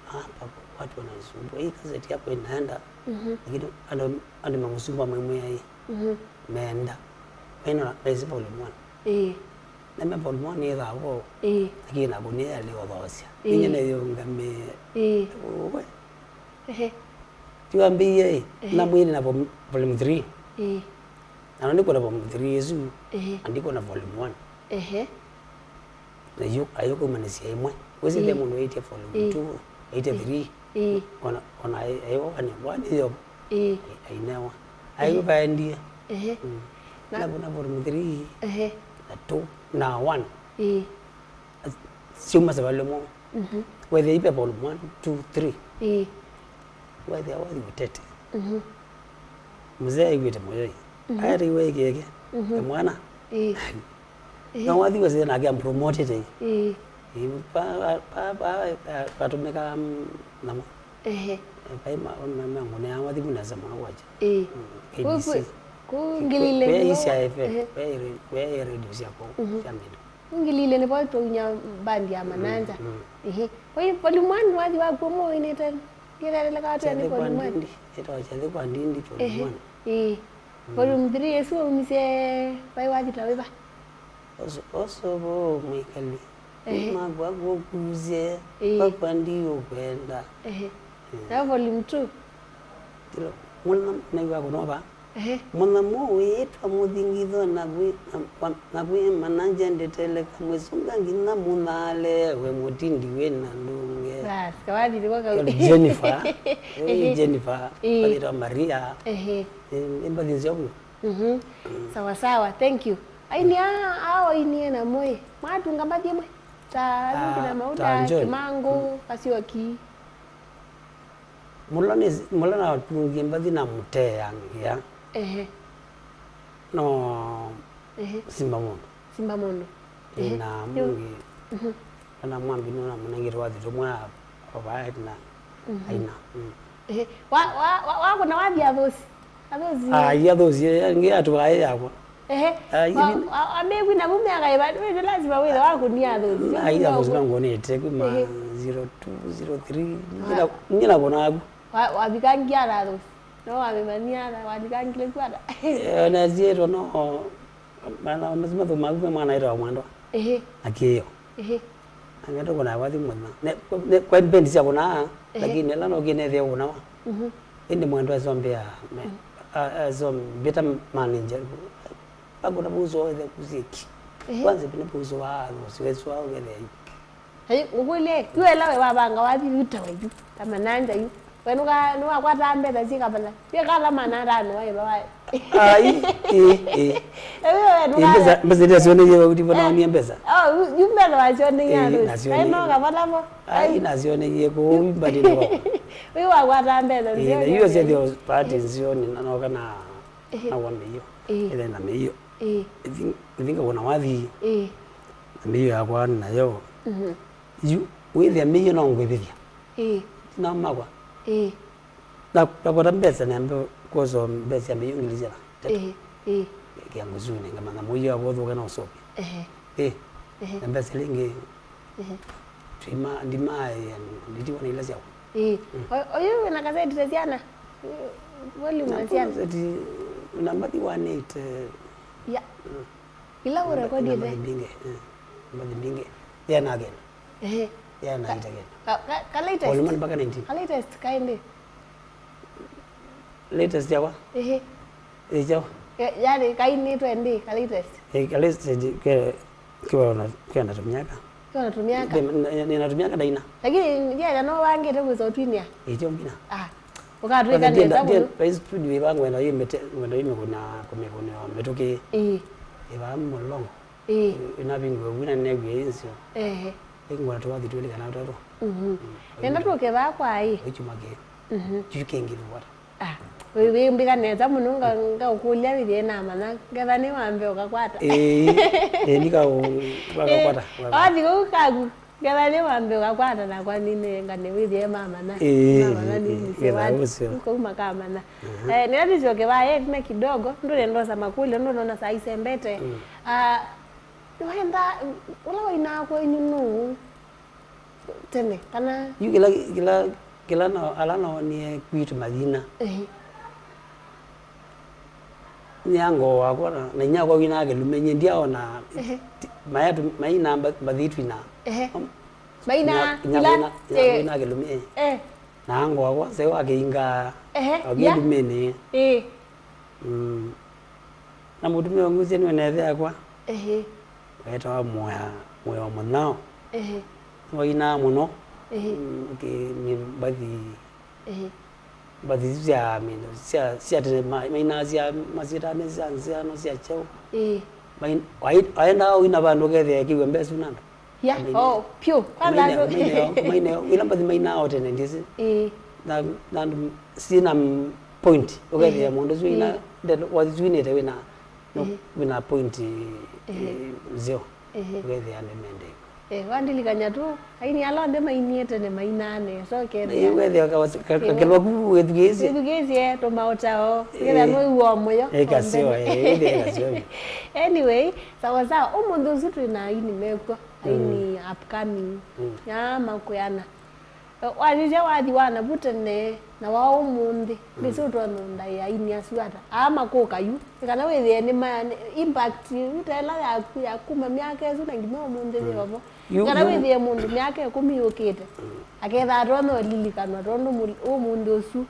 "Hapa watu wananisumbua. Hii gazeti yako inaenda." Mhm. Lakini andũ, andũ mamũsumba maimwĩa ĩ. Mhm. Meenda. Mena, mesi volume one. Ĩĩ. Na me volume one ĩthavo. Ĩĩ. Lakini nakunia yalĩ othoosya. Ĩĩ. Inye neyũngamĩe. Ĩĩ. Ũwe. Ehe. Tiwambĩie ĩ. Ehe. Na mwĩnĩ na vol-, volume three. Ĩĩ. Na nĩkwona volume three ĩsu. Ehe. Andĩkwa na volume one. Ehe. Na yu, ayũkũmanĩsya ĩmwe. Wĩsĩ ve mũndũ aĩtye volume two, aĩtye three. Ĩĩ. Ona, ona aĩ-, aĩwa one, one yo. Ĩĩ. Ainewa. Aĩw'e vaendie. Ehe. Mm. Na, na volume three, ehe, na two, na one. Ĩĩ. Syuma savalĩ mwa. Mhm. Wethĩa ipe volume one, two, three. Ĩĩ. Wethĩa wathi ũtete. Mhm. Mzee aiw'ĩte mũyoi. Mhm. Aĩtĩiwe ĩkĩke. Mhm. E mwana. Ĩĩ. Ĩĩ. Na wathi wesĩle nake ampromotete. Ĩĩ. Ĩĩ, pa, pa, pa, pa, pa, patũmĩka, mm, namo. Ehe. Vai ma, ma, ma, ngũnea wathi mũnesa mũno kwakya. Ĩĩ. Mm, K B C. Kũ, kũ, kũ ngilile nĩvo. Kwe isia F M, ehe, kwe, kwe radio sya kũ, mhm, sya Meru. Ngilile nĩvo twaunya bandi ya Mananja. Mm, mm. Ehe. Kwa hiyo volume one wathi wakuo mũinĩte. Ngĩtheleleka atĩa nĩ volume one? Kyathĩ kwa Ndindi, ĩtawa Kyathĩ kwa Ndindi volume one. Ehe. Ĩĩ. Mm. Volume three ĩsu waumisye vai wathi ta wĩva? Oso, oso vo mwĩkali. Ehe. Makwa kũkusye, ĩĩ, vakwa ndiũkwenda. Ehe. Mm. Na volume two? Kĩla, mũna, naigua kũnova. Ehe. Mũnyamũ wĩĩtwa mũthingitho na kwĩ, na, na kwĩ Mananja ndeteleka mwĩsũnga nginya mũnyaale we mũtindi wĩ na ndunge. Bas, kawathi nĩko kau. Jennifer. Ehe. Jennifer. Ĩĩ. Ĩtawa Maria. Ehe. Ĩĩ, nĩ mbathi nzeo vyũ. Mhm. Sawa sawa, thank you. Aini aa, aa ainie namo ĩ, mwatunga mbathi ĩmwe? Ta, ah, Ruby na Mauta, ta John. Kimangũ, mm, Kasioki. Mũla nĩ, mũla natungie mbathi na mũteangia. Ehe. No, ehe, Simba Mũndũ. Simba Mũndũ. Ĩĩ, ehe, na yu, mũngĩ, mhm, na Mwambi nũnamũnengete wathi tũmwe a, a vae na, mhm, aina. Mm. Ehe. Wa, wa, wa, wakũna wathi athũsi? Athũsi. Ah, iya thũsi, ngĩ atũvae yakwa. Ehe. Ah, wa, ivi- wa, wa mĩkwĩ na vu mĩaka ĩva, wĩthĩ lazima wĩthe wakũnia athũsi. Ah, iya thũsi mangũnĩte kuma, ehe, zero two, zero three. Ah. Ngina, ngina kũna aku. Wa, wavikangia ata athũsi? No wamemania ata, wavikangile ku ata? Eh, na zietwa no, mana, mazima thuma kuma mwana ĩtawa Mwandwa. Ehe. Akĩyo. Ehe. Ang'ete kũna wathi mũna. Ne, ne, kwa bendi sya kũna, ehe, lakini ĩla no kĩnethĩa kũna wa. Mhm. Ĩndĩ Mwandwa asombea, me, mhm, a, a, asombeta manager. Akũna vuso wethe kusieki. Ehe. Kwanza pina vuso wa, vuso wesu wa wethe. Ai, ngũkũlye, yu ĩla we wavanga wathi yu ta wayu, ta Mananja yu. We nũka, nĩwakwataa mbesa syĩ kavala? Syĩ kala maana atano waĩva wa. Ai, ĩ, ĩ. Ewe we nũka. Ĩ, mbesa, mbesa iria sioneie vau, ndivyo naonie mbesa. Oh, yu, yu mbesa wasioneie. Ĩ, athũsi. Nasioneie. Kaĩ no kavala mo? Ai, ai, nasioneie kũu mbandĩnĩ kwakwa. Yu wakwataa mbesa. Ĩ, na yu syethio party nzioni, na noka na, ehe, na wa mĩio. Ĩ. Ĩthe na mĩio. Ĩ. Ithi, ithi ngakũna wathi. Ĩ. Na mĩio yakwa nayo. Mhm. Yu, wĩthĩa mĩio no ngwĩvĩthya. Ĩĩ. Ti na makwa. Ĩĩ. Na, nakwata mbesa namba kwosa mbesa ya mĩio ngili syana tatu. Ĩĩ, ĩĩ. Kĩa ngũsuni, ngamanya mũio wakwa ũthũka na ũsũvĩ. Ehe. Ĩĩ. Ehe. Na mbesa ĩla ĩngĩ, ehe, twima, ndima, ya, nditiwa na ila syakwa. Ĩĩ. Mm. O-, oyu wĩna kaseti ta syana? Volume na syana? Kaseti, namba ti one eight, eh, ya. Mm. Ila ũrekodi ĩna the mbathi mbingĩ, eh, mbathi mbingĩ. Yena kenda. Ehe. Yena ita kenda. Ka, ka, ka latest. Volume one mpaka nineteen. Ka latest kaĩ ndĩ? Latest yawa? Ehe. Ĩ kyawa? Ya, yani kainĩtwe ndĩ, ka latest. Eh, ka latest ke, kiwa na, kena tũmyaka. Kiwa na tũmyaka. Nĩ, nĩ, nĩ na tũmyaka ndaina. Lakini yeye no wangĩte kwĩsa ũtwinia. Ĩ kyo ngina. Ah. Ũkatwĩka nesa mũno. Vai studio ĩva ngwenda yĩmĩte, ngwenda yĩmĩkũna, kũmĩkũnĩwa mĩtũkĩ. Ĩĩ. Ĩva mũlongo. Ĩĩ. Ĩnavingũe vu na newie ĩnsyo. Ehe. Ĩngwenda tũwathi twĩlĩ kana tũtatũ. Mhm. Mm. Nenda tũke vaa kwa ĩ. Ĩkyuma kĩ. Mhm. Kyu kĩngĩ vata. Ah, wĩ, wĩmbĩka nesa mũno, nga, ngaũkũlya wĩthĩe namanya. Ngetha nĩ wambe ũkakwata. Ĩĩ. Ĩĩ, nikaũ-, wakakwata, wakakwata. Wathi kũu kaku. Ngetha nĩ wambe ũkakwata nakwa nĩnengane wĩthĩe mamanya. Ĩĩ, mamanya ĩĩ, nĩnĩsĩ ĩĩ, wathi. Ũcio. Ũkau makamanya. Mhm. Eh, nĩla tũsyoke vaa ĩtina kidogo, ndũnendosa makũlyo, ndũnona saa isembete. Mm. Ah, nĩwenda, ũla wainaa kwenyu nũũ tene, kana? Yu kĩla, kĩla, kĩla na, ala noonie kwitũ mathina. Ehe. Nĩ ango wakwa na, na inyakwa wina kĩlume, nyie ndiaona. Ehe. Ti, maya tu, maina mba-, mbathi twina. Ehe. Maina ila, eh, wina kĩlume. Eh. Na ango wakwa, se wa kĩinga. Ehe, wa ya. Kĩlumeni. Eh. Mm. Na mũtumĩa ũng'usya nĩwe nethe yakwa. Ehe. Wetawa Mũya, Mũya wa Mũnyao. Ehe. Nĩwainaa mũno. Ehe. Mm, kĩ, nĩ mbathi Ehe. Mbathi isu sya, I mean, sya, sya tene, ma-, mainaa sya, masyĩtaa me sya nzĩa, no sya kyaũ. Ĩĩ. Main-, wai-, waendaa ũina vandũ ũkethĩa ĩkĩw'a mbesa na andũ. Ya, oh, pyũ. Kwanza andũ maineo, maineo, ila mbathi mainaa o tene ndĩsĩ. Ĩĩ. Na, na andũ syĩna m-, point, ũkethĩa mũndũ ũsu ĩna, ĩĩ, nde-, wathi ũsu wĩnĩte wĩna No, wĩna point, eh, nzeo. Ehe. Ũkethĩa nĩmendee. Eh, wandilikany'a tu, aini ala onthe mainie tene mainaa nesa, ũkethĩa. Eh, ũkethĩa ka-, ka-, kakĩlwa ku wĩthukĩĩsye. Wĩthukĩĩsye tũmaũtao. Ũkethĩa nĩwĩw'aa mũyo. Eh, kaseo, eh, ĩthĩa kaseo. Anyway, sawa sawa, ũmũnthĩ ũsu twĩ na aini mekw'o, aini upcoming. Ya makwĩana. Wasisya wathi wa navu tene na wa ũmũnthĩ, ndĩsĩ ũtonya ũndaĩa aini asu ata. Aa makũka yu, nĩ kana wĩthĩe nĩ ma-, nĩ impact yu ta ĩla yaku ya kuma myaka ĩsu na nginya ũmũnthĩ yĩ ovo. Nĩ kana wĩthĩe mũndũ myaka ĩkũmi yũkĩte, aketha atonya ũlilikanwa tondũ mũl-, ũmũnthĩ ũsu.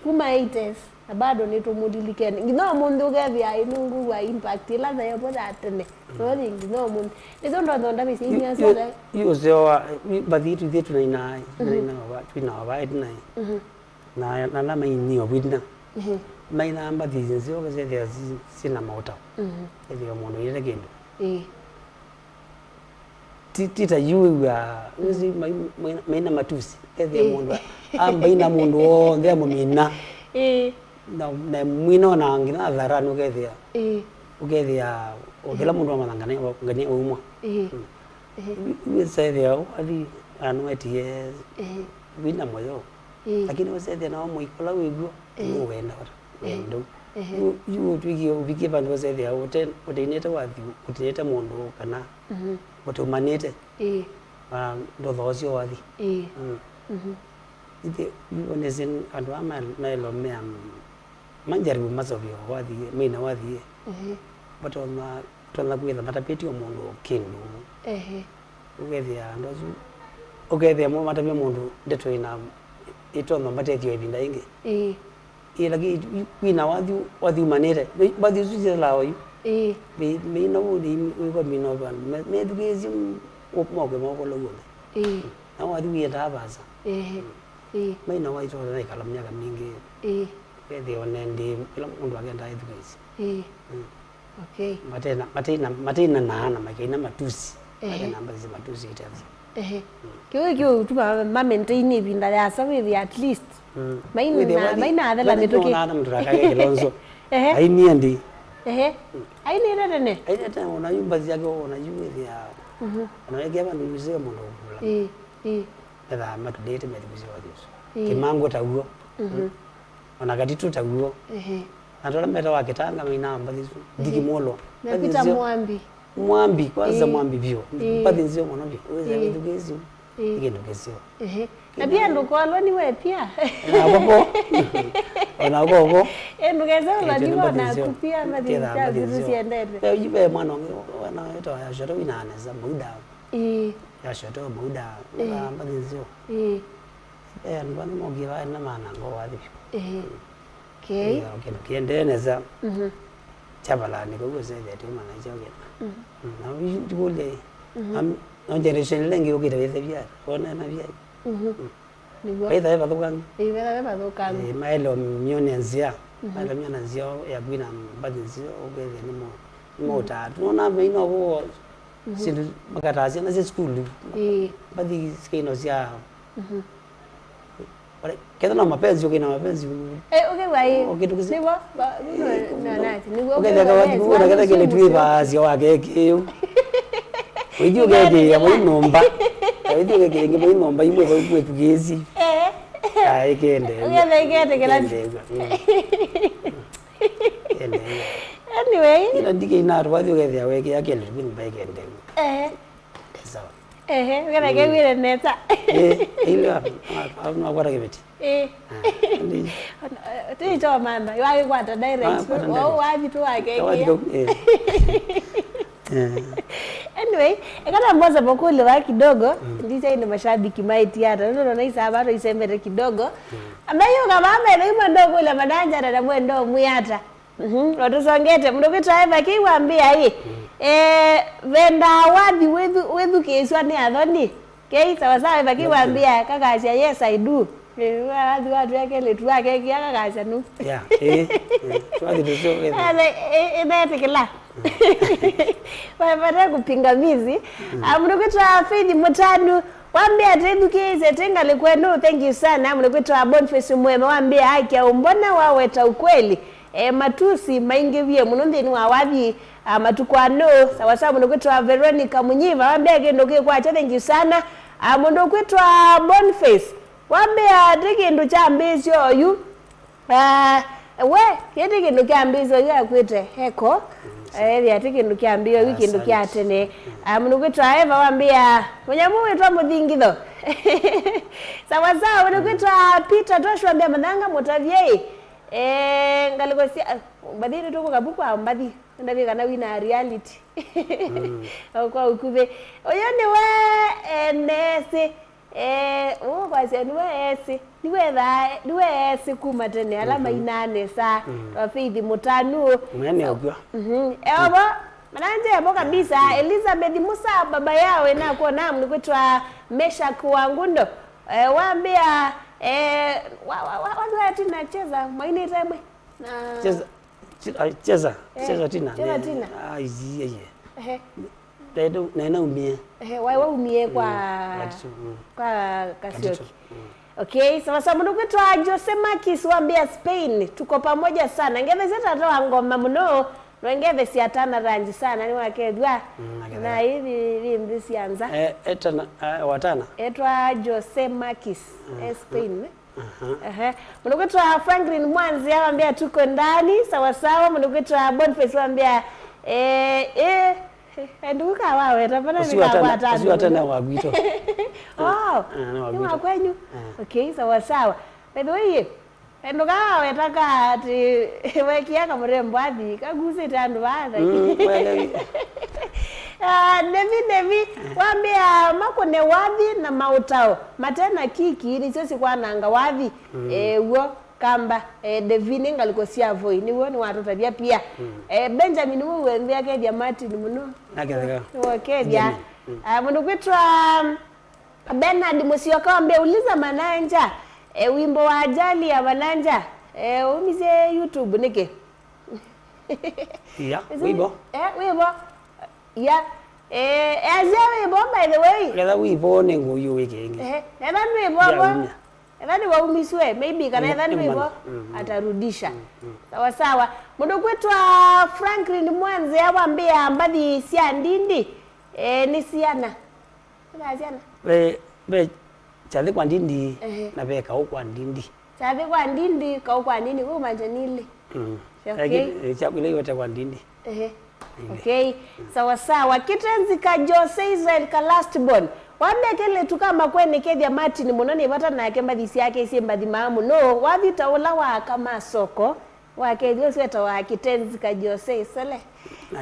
Kuma eighties. Na bado nĩtũmũlilikene. Nginya ũmũnthĩ ũkethĩa ĩnũngũw'a impact ĩla yaĩ vo ya tene. No yĩ nginya ũmũnthĩ. Nĩsyo ndonya ndavĩsya aini asu ala. Yu ũseo wa, yu mbathi itũ ithyĩ tũnainaa, tũnainaa ova, twĩna ova ĩtina. Na, na ala mainie ovwina. Mainaa mbathi nzeo ũkasethĩa si-, sina maũtao. Ethĩa mũndũ yĩte kĩndũ. Ĩĩ. Ti, ti ta yu wĩw'aa, wĩsĩ mai-, mai-, maina matusi. Ethĩa mũndũ a-, ambaina mũndũ w'onthe amũmina. Ĩĩ. Na, na mwina ona nginya atharani ũkethĩa. Ĩĩ. Ũkethĩa, o kĩla mũndũ amanya ngania, ngania waumwa. Ĩĩ. Wĩsethĩa wathi, anu etie wina moyo. Ĩĩ. Lakini wĩsethĩa nao mũiko ũla wĩw'o, nũwenda ota. Wendo. Yu, yu ũtwĩkie ũvikie vandũ wĩsethĩa ũte-, ũteinĩte wathi, ũteinĩte mũndũ kana ũtũmanĩte. Ĩĩ. Ah, ndũthoosyo wathi. Ĩĩ. Mm. Ithyĩ, yu nĩsĩ andũ aa ma-, maĩlomea, mm, manjaribu masovie wathi, maina wathi. Ĩĩ. Matonya, tonya kwĩtha matapĩtio mũndũ kĩndũ. Ĩĩ. Ũkethĩa andũ asu, ũkethĩa mo matavya mũndũ ndeto ĩna ĩtonya matethyo ĩvinda yĩngĩ. Ĩĩ. Ĩĩ, lakini kwina wathi, wathi umanĩte. Mbathi isu syĩthalaa oyu. Ĩĩ. Mĩina wũnĩ wĩkwa mĩina vandũ. Methukĩĩsye mokwe maokola w'onthe. Ĩĩ. Na wathi wĩendaa vasa. Ĩĩ. Ĩĩ. Maina waitona naikala myaka mingĩ. Ĩĩ. Wethĩwa nendĩ, kĩla mũndũ akendaa ĩthukĩĩsye. Ĩĩ. Mm. Okay. Matena, matena, matena na ana makaina matusi. Ehe. Matena mbathi sya matusi itethi. Ehe. Mm. Kĩu kĩu tuma ma maintain ĩvinda yasa wĩthĩ at least. Mm. Maina, maina athela mĩtũkĩ. Ona mtu akage Kilonzo. Ehe. Ainie ndi. Ehe. Ainie tene. Ainie tene, ona yu mbathi yake, ona yu wĩthĩa. Mhm. Ona yake aba nduze mũndũ kula. Ĩĩ, ĩĩ. Methaa matũlĩte methukĩĩsye wathi ũsu. Ĩĩ. Kĩmango ta w'o. Mhm. Ona Katitũ ta w'o. Ehe. Na tũla metawa Kĩtanga mainaa mbathi isu. Ehe. Ndiki Mũlwa. Na Peter Mwambi. Mwambi, kwanza Mwambi vyũ. Ĩĩ. Mbathi nzeo mũno vyũ. Wĩthĩa wĩthukĩĩsye. Ĩĩ. Nĩ kĩndũ kĩseo. Ehe. Na pia ndũkolwa nĩwe pia. Na koko. Ona koko. Eh, ndũkese ũlaniwa naku pia mbathi syaku tũsyendete. Ve mwana ũngĩ, wana wĩtawa Yashoto wĩna nesa, Mauda. Ĩĩ. Yashoto, Mauda. Ĩĩ. Mbathi nzeo. Ĩĩ. Eh, andũ ala mokie vaĩ na maana ngoo wathi vyũ. Ĩĩ. Okay. Ĩĩ, o kĩndũ kĩendee nesa. Mhm. Kyavalani kau ũsethĩa twĩmanya kyo kĩna. Mhm. Mm, na yu ndikũlya ĩ. Mhm. Am-, no generation ĩla ĩngĩ yũkĩte wĩthevya, wonana vyai. Mhm. Mm. Nĩw'o. Vaitha ve vathũkangu. Ĩĩ, vaitha ve vathũkangu. Ĩĩ, maelo myone nzĩa. Mhm. Maelo myone nzĩa ya kwina mbathi nzĩa ũkethĩa nĩ mo-, nĩ maũtaa. Tũnona maina ũvoo syĩndũ makataa syana sya sukulu. Ĩĩ. Mbathi sikaino sya Mhm. Ketha na mapenzi, ũkĩna mapenzi. Eh, ũkĩw'a ĩ. Ũkĩtukĩsya. Nĩw'o, ba-, nĩw'o, eh, na, na, nĩw'o ũketheka ũkĩw'a wathi ĩ, ũkũna ketha kĩlĩ twĩ vaasya wa keki ĩu. Ũithi ũkekĩĩa mwĩ nyũmba. Ũithi ũkekĩĩa mwĩ nyũmba, imwe vau kwĩtukĩĩsi. Eh. Aĩ, kende. Ũketha iketĩkĩla. Kende. Mm. Kende. Anyway. Ila ndike ina twathi ũkethĩa wekĩa kĩlĩ twĩ nyũmba ikende. Eh. Sawa. Ehe, wĩra kew'ĩre nesa. Eh, ile wapi? Hapo nakwata kibeti. Eh. Ah, ndi. Ticho manda, wakikwata direct. Ah, kwata direct. Wao wathi tu wake. Wathi tu, eh. Eh. Anyway, ekana mboza pokule wa kidogo, ndicha ine mashabiki maiti hata. Ndio naisa bado isembere kidogo. Ambayo kama ame ndio mwendo kule madanja na mwendo mwiata. Mhm, o tũsongete. Mũndũ kwĩtwa Eva Kĩu wambĩa ĩ, eh, vendaa wathi wĩthu-, wĩthukĩĩswa nĩ athoni. Kei, sawa sawa, Eva Kĩu wambĩa, kakasya, "Yes, I do." Eh, wathi watwĩa kelĩtu wake kia kakasya nu. Yeah, eh, eh, twathi tũsongete. Ale, eh, eh, netĩkĩla. Wapata kupingamizi. Ah, mũndũ kwĩtwa Faith Mũtanu, wambĩa, "Tethukĩĩsye, tĩ ngalĩko ĩno, thank you sana." Mũndũ kwĩtwa Boniface Mwema, wambĩa, "Akia umbona waweta ukweli." E, matusi maingĩvie mũno nthĩnĩ wa wathi, a, matukũ anũ. Sawasawa, mũndũ kwĩtwa Veronica Munyiva wambĩa kĩndũ kĩkwakya, thank you sana. A, mũndũ kwĩtwa Boniface wambĩa ti kĩndũ kyambĩĩsye oyu. A, we, kĩĩ ti kĩndũ kyambĩĩsye oyu akwĩte eko. Ethĩa ti kĩndũ kyambĩĩsye oyu, kĩndũ kya tene. A, mũndũ kwĩtwa Eva wambĩa mũnyamũ wĩtwa mũthingitho. Sawasawa, mũndũ kwĩtwa Peter Tosh wambĩa mathanga mũtavyei. Eh, ngalĩko sya mbathi nĩ tũkũka vu kwa mbathi. Ndavĩ kana wina reality. Mm. Kwa ũkuvĩ. Ũyũ nĩwe, eh, Nesi. Eh, ũũ kwasya nĩwe Esi. Nĩwe tha, nĩwe Esi kuma tene ala mainaa nesa. Mm. Twa Faith Mũtanu. Mwene ũkw'a. Mhm. Eovo, mananje evo kabisa. Elizabeth Musa, baba yawe nakuona mnikwitwa Meshak Wangundo. Eh, wambĩa, eh, wa, wa, wa, watu wa tina cheza, mwainĩte mwe. Na cheza, chi-, ai, cheza, eh, cheza tina. Cheza tina. Ai, ai, ai. Ehe. Nenda, nenda umie. Ehe, wai waumie kwa, mm, Katito, mm, kwa Kasioki. Katito, mm. Okay, sawa sawa, mũndũ kwĩtwa Jose Makis wambĩa Spain, tuko pamoja sana. Ngethe sya tata wa ngoma mũno, nwengethe sya Tana Ranji sana, nĩwakethwa. Mm, akethwa. Na hivi, hivi nthi sya nza. Eh, etana, eh, watana. Etwa Jose Makis, mm, eh, Spain, eh? Aha. Ehe. Mũndũ kwĩtwa Franklin Mwanzi awambia tuko ndani, sawa sawa. Mũndũ kwĩtwa Boniface wambia, eh, eh, eh, nduka waweta pana nĩkakwata. Ũsiwatana wa gwitũ. Oh, ah, nĩ wa kwenyu. Ah. Okay, sawa sawa. By the way, eh, ndũkaweta ka atĩ wekia kamũrembo athi, kakusĩte andũ vaa. Mm, welewi. Ah, Nevi, Nevi, wambĩa makũne wathi na maũtao, mate na kiki, nĩsyo sikwananga wathi. Mm. Eh, w'o, kamba, eh, Devi nĩ ngalĩko sya voi, nĩw'o nĩwatũtavya pia. Mm. Eh, Benjamin, wĩ wendea kethya Martin mũno. Naketheka. Nĩwokethya. Benjamin. Mm. Ah, mũndũ kwĩtwa Bernard Mũsioka wambĩa uliza mananja, eh, wimbo wa ajali ya mananja, eh, umisye YouTube nĩkĩ? Ya, wimbo. Eh, wimbo. Ya. Eh, eh, azia wimbo, by the way. Etha wimbo nĩ ngũyũ wĩke ĩngĩ. Eh, etha wimbo. Ya, bo. Umia. Etha nĩ waumiswe, maybe, kana etha nĩ wimbo, mm, mm, atarudisha. Mm, mm. Sawa, sawa. Mũndũ kwĩtwa Franklin Mwanze awambĩa mbathi sya ndindi, eh, nĩ siana. Nĩ syana. Ve, ve kyathĩ kwa ndindi, ehe, na ve kaũ kwa ndindi. Kyathĩ kwa ndindi, kaũ kwa ndindi, kumanja nili. Mm. Okay. Kyakwĩla iwete kwa ndindi. Ehe. Ndindi. Okay. Mm. Sawa sawa. Kitenzi ka Jose Israel ka last born. Wambĩa kelĩtu ka makwenekethya Martin mũno nĩ vata nake mbathi syake syĩ mbathi maa mũno. Wathi ta ũla wa aka ma soko. Wakethio sweta wa kitenzi ka Jose Isele.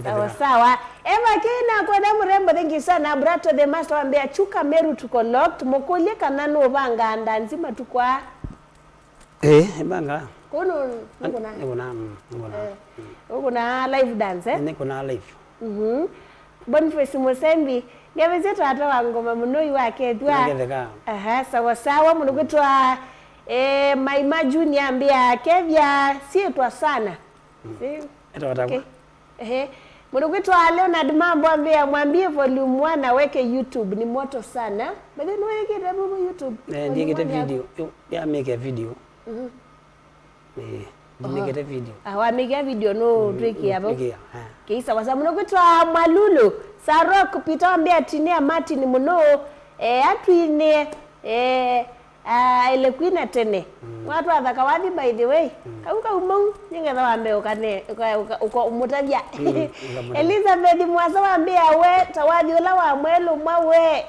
Sawa sawa. Eva Kina kwenda mrembo, thank you sana. Brato the master wambia chuka Meru tuko locked. Mũkũlye kana nũvangaa ndanzi matukũ aa. Eh, ĩvanga. Kũu nũkũna. Nĩkũna, mm, nĩkũna. Eh. Mm. Ũkũna live dance, eh? Nĩkũna live. Mhm. Boniface Musembi, ngevezie tata wa ngoma mũno yu wakethwa. Naketheka. Aha, sawa sawa, mũndũ kwĩtwa, eh, Maima Junior ambĩa, kethya syĩtwa sana. Mm. Si? Etawa takwa. Okay. Ehe. Mũndũ kwĩtwa Leonard Mambo ambĩa, mwambie volume one aweke YouTube, ni moto sana. But then wekĩte vuvu YouTube. Eh, ndiĩkĩte video. Yo, ya make a video. Mhm. Eh, ndinĩkĩte video. Ah, wamĩkĩa video no twĩkĩa vo. Twĩkĩa, eh. Kĩi sawa sawa. Mũno kwĩtwa Malulu. Sarok Peter wambĩa tinia Martin mũno. Eh, atwinie. Eh, ah, ele kwina tene. Mm. Watu athaka wathi, by the way. Mm. Kau kau mau, nĩngetha wambe ũkane, ũka, ũka, ũka, ũmũtavya. Mm, ũkamũtavya. Elizabeth Mwasa wambĩa we, ta wathi ũla wa mwelũ mwa we.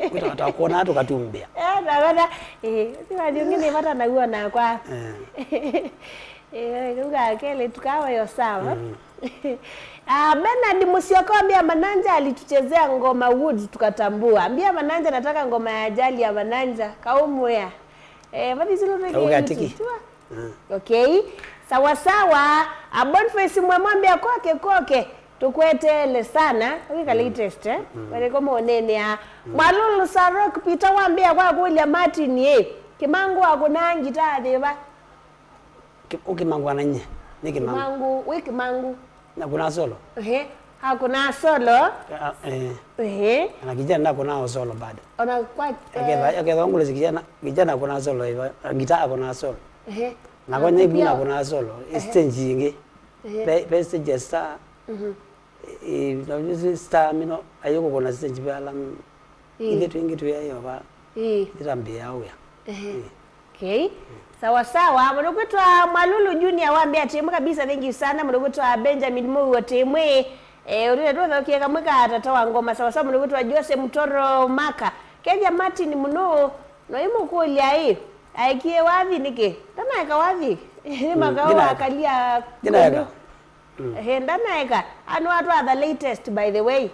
Kwĩta wata kuona tũkatumbĩa. Eh, ndawona. Eh, ũcio wathi ũngĩ nĩ vata naw'o nakwa. Eh. Eh, kau ka kelĩ tukawa yo sawa. Mm. Ah, Bernard Musyoka wambia Mananja alituchezea ngoma Woods tukatambua. Ambia Mananja nataka ngoma ya ajali ya Mananja. Kaumwea. Eh, vathi silo. Kau ka tiki. Mm. Okay. Sawa sawa. Ah, Boniface Mwema ambia koke koke. Tũkwetele sana, wĩka latest, eh? Mm. Wale kama ũnene ya. Mm. Mwalulu Sarok Peter wambĩa kwa kũlya Martin, eh, Kimangu akũna ngita thĩva? Ki-, ũkĩmangwa na nye, nĩ Kimangu. Kimangu, wĩ Kimangu. Na kuna solo? Ehe, akũna solo. Ah, eh. Ehe. Na kijana akũna solo bado. Ona kwa, aketha, eh, aketha ngule kijana, kijana akũna solo, eva, ngita akũna solo. Ehe. Na kwa nyaibu na kuna solo, stage ingi. Ehe. Pe, pe stage ya star. Mhm. Eh, na ujuzi star mino, ayo kuna stage pe alam. Ĩĩ. Ithe twingi tuyayo ba. Ĩĩ. Itambia uya. Ehe. Ĩĩ. Okay. Sawa sawa. Mũndũ kwĩtwa Mwalulu Junior wambia timwe kabisa, thank you sana. Mũndũ kwĩtwa Benjamin Mugo timwe. Eh, ũrĩa twathokie kamwe ka tata wa ngoma. Sawa sawa, mũndũ kwĩtwa Jose Mutoro Maka. Kethia Martin mũno, no imũkũlya ĩ, aekie wathi nĩkĩ? Ndanaeka wathi. Nĩ makao akalia. Ndinaeka. Ehe, ndanaeka. Anu atwatha latest, by the way.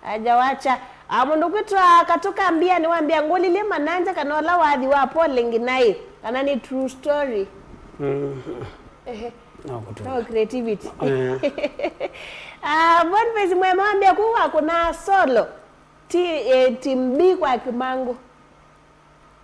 Aja wacha. Ah, mũndũ kwĩtwa Katuka Mbia nĩwambia ngũlilye Mananja kana ũla wathi wa pole nginaĩ, kana nĩ true story. Mm. Ehe. No kũtuma. No creativity. Eh. Ah, Boniface Mwema wambia kũu wa kuna solo. Ti, eh, team B kwa Kimangũ.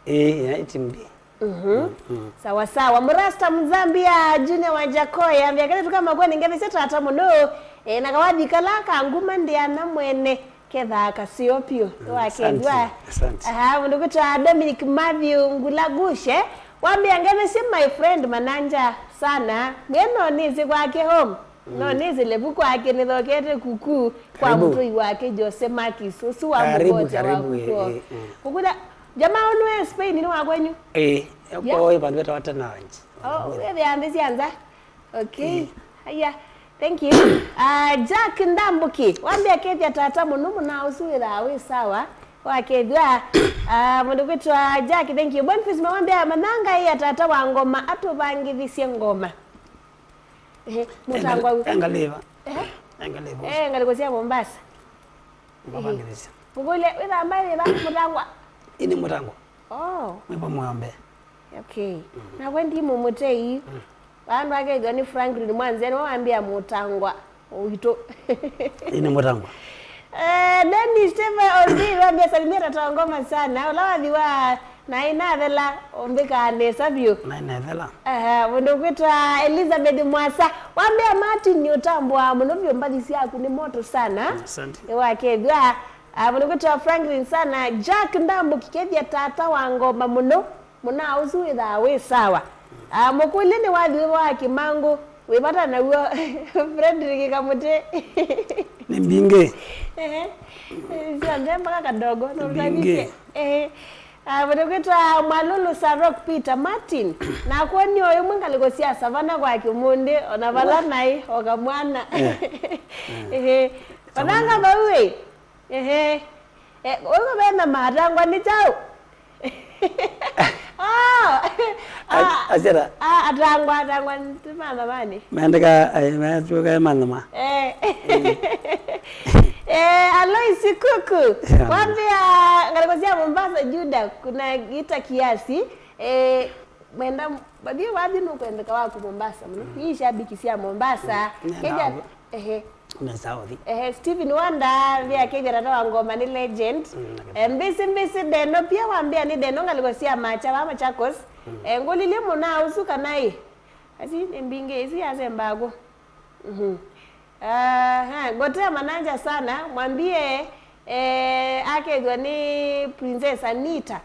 Eh, ya team B. Mhm. Mm, mm. Sawa sawa. Murasta Mzambia Junior wa Jakoya ambia kale tukama kwani ngethesya tata mũno. Eh, na kawathi kala kanguma ndiana mwene kethaa kaseo piũ. Mm, wakendwa. Asante, asante. Aha, mũndũ kwĩtwa Dominic Matthew Ngulagushe. Wambia ngethesya my friend Mananja sana. Mweno nisi kwake home. No nĩsĩ lĩvu kwake nĩthokete kuku kwa mũtũi wake Jose Marcus, ũsu wa mũvote wa kuko. Kũkwĩtha, jamaa ũnũ e Spain nĩ wa kwenyu? Ĩĩ, kwa ĩĩ vandũ vetawa Tenange. Oh, wĩthĩa nthĩ sya nza? Okay. Aya, thank you. Ah, Jack Ndambuki, wambia kethya tata mũno mũna ũsu wĩthaa wĩ sawa. Wakethwa, ah, mũndũ kwĩtwa Jack, thank you. Boniface Mawambia mananga ĩ ya tata wa ngoma, atũvangĩthisye ngoma. Ehe, mũtangwa wĩ. Engaliva. Ehe. Engaliva. Eh, ngalĩko sya Mombasa. Mavangĩthĩsya. Ngũkũlye, wĩthamba ĩva mũtangwa? Ini mũtangwa. Oh. Mwipa mwambe. Okay. Nakwe ndi mũmũtei. Vandũ akethwa nĩ Franklin Mwanzia, nĩwe wambĩa mũtangwa witũ. Ini mũtangwa. Eh, Dennis Stephen Ozil wambĩa salimia tata wa ngoma sana. Ũla wathi wa Naĩ nathela, ũmbĩkaa nesa vyũ. Naĩ nethela. Aha, mũndũ kwĩtwa Elizabeth Mwasa. Wambĩa Martin nĩ ũtambũaa mũno vyũ, mbathi syaku nĩ moto sana. Asante. Nĩwakethw'a. Ah, mũndũ kwĩtwa Franklin sana. Jack Ndambuki kethya tata wa ngoma mũno. Mũna ũsu wĩthaa wĩ sawa. Ah, mũkũlye nĩ wathi wa Kimangũ. Wĩ vata naw'o. Frederick Kamũtĩ. Nĩ mbingĩ. Ehe. Syonthe mpaka kadogo. Nĩ mbingĩ. Ehe. Ah, mũndũ kwĩtwa Mwalulu Sarok Peter Martin, nakw'o nĩ o ĩmwe ngalĩko sya Savana kwa kĩmũndĩ, ona vala naĩ, o kamwana. Eh. Ehe. Vananga vau ĩ. Ehe. Eh, ũyũ vena matangwa nĩ kyaũ? Oh! Ah, asiana. Ah, atangwa, atangwa, nĩ mathamani. Maendeka, eh, maendeka mathamani. Eh. Eh, Alois Kuku. Yeah. Wambĩa ngalĩko sya Mombasa, Juda, kuna gita kiasi. Eh, mwenda, bathi wathi nũkwendeka waku Mombasa mũno. Mm. Nĩ shabiki sya Mombasa. Mm. Kenya, ehe. Nĩ South. Ehe, Steven Wanda, via kethya tata wa ngoma nĩ legend. Mm, eh, mbisi, mbisi, Deno, pia wambĩa nĩ Deno ngalĩko sya Macha, wa Machakos. Mm. Eh, ngũlilye mũna ũsu kana ĩ. Asi, nĩ mbingĩ, isi yasembaa kũ? Mhm. Aha, ngotea mananja sana, mwambie, eh, akethwa ni Princess Anita.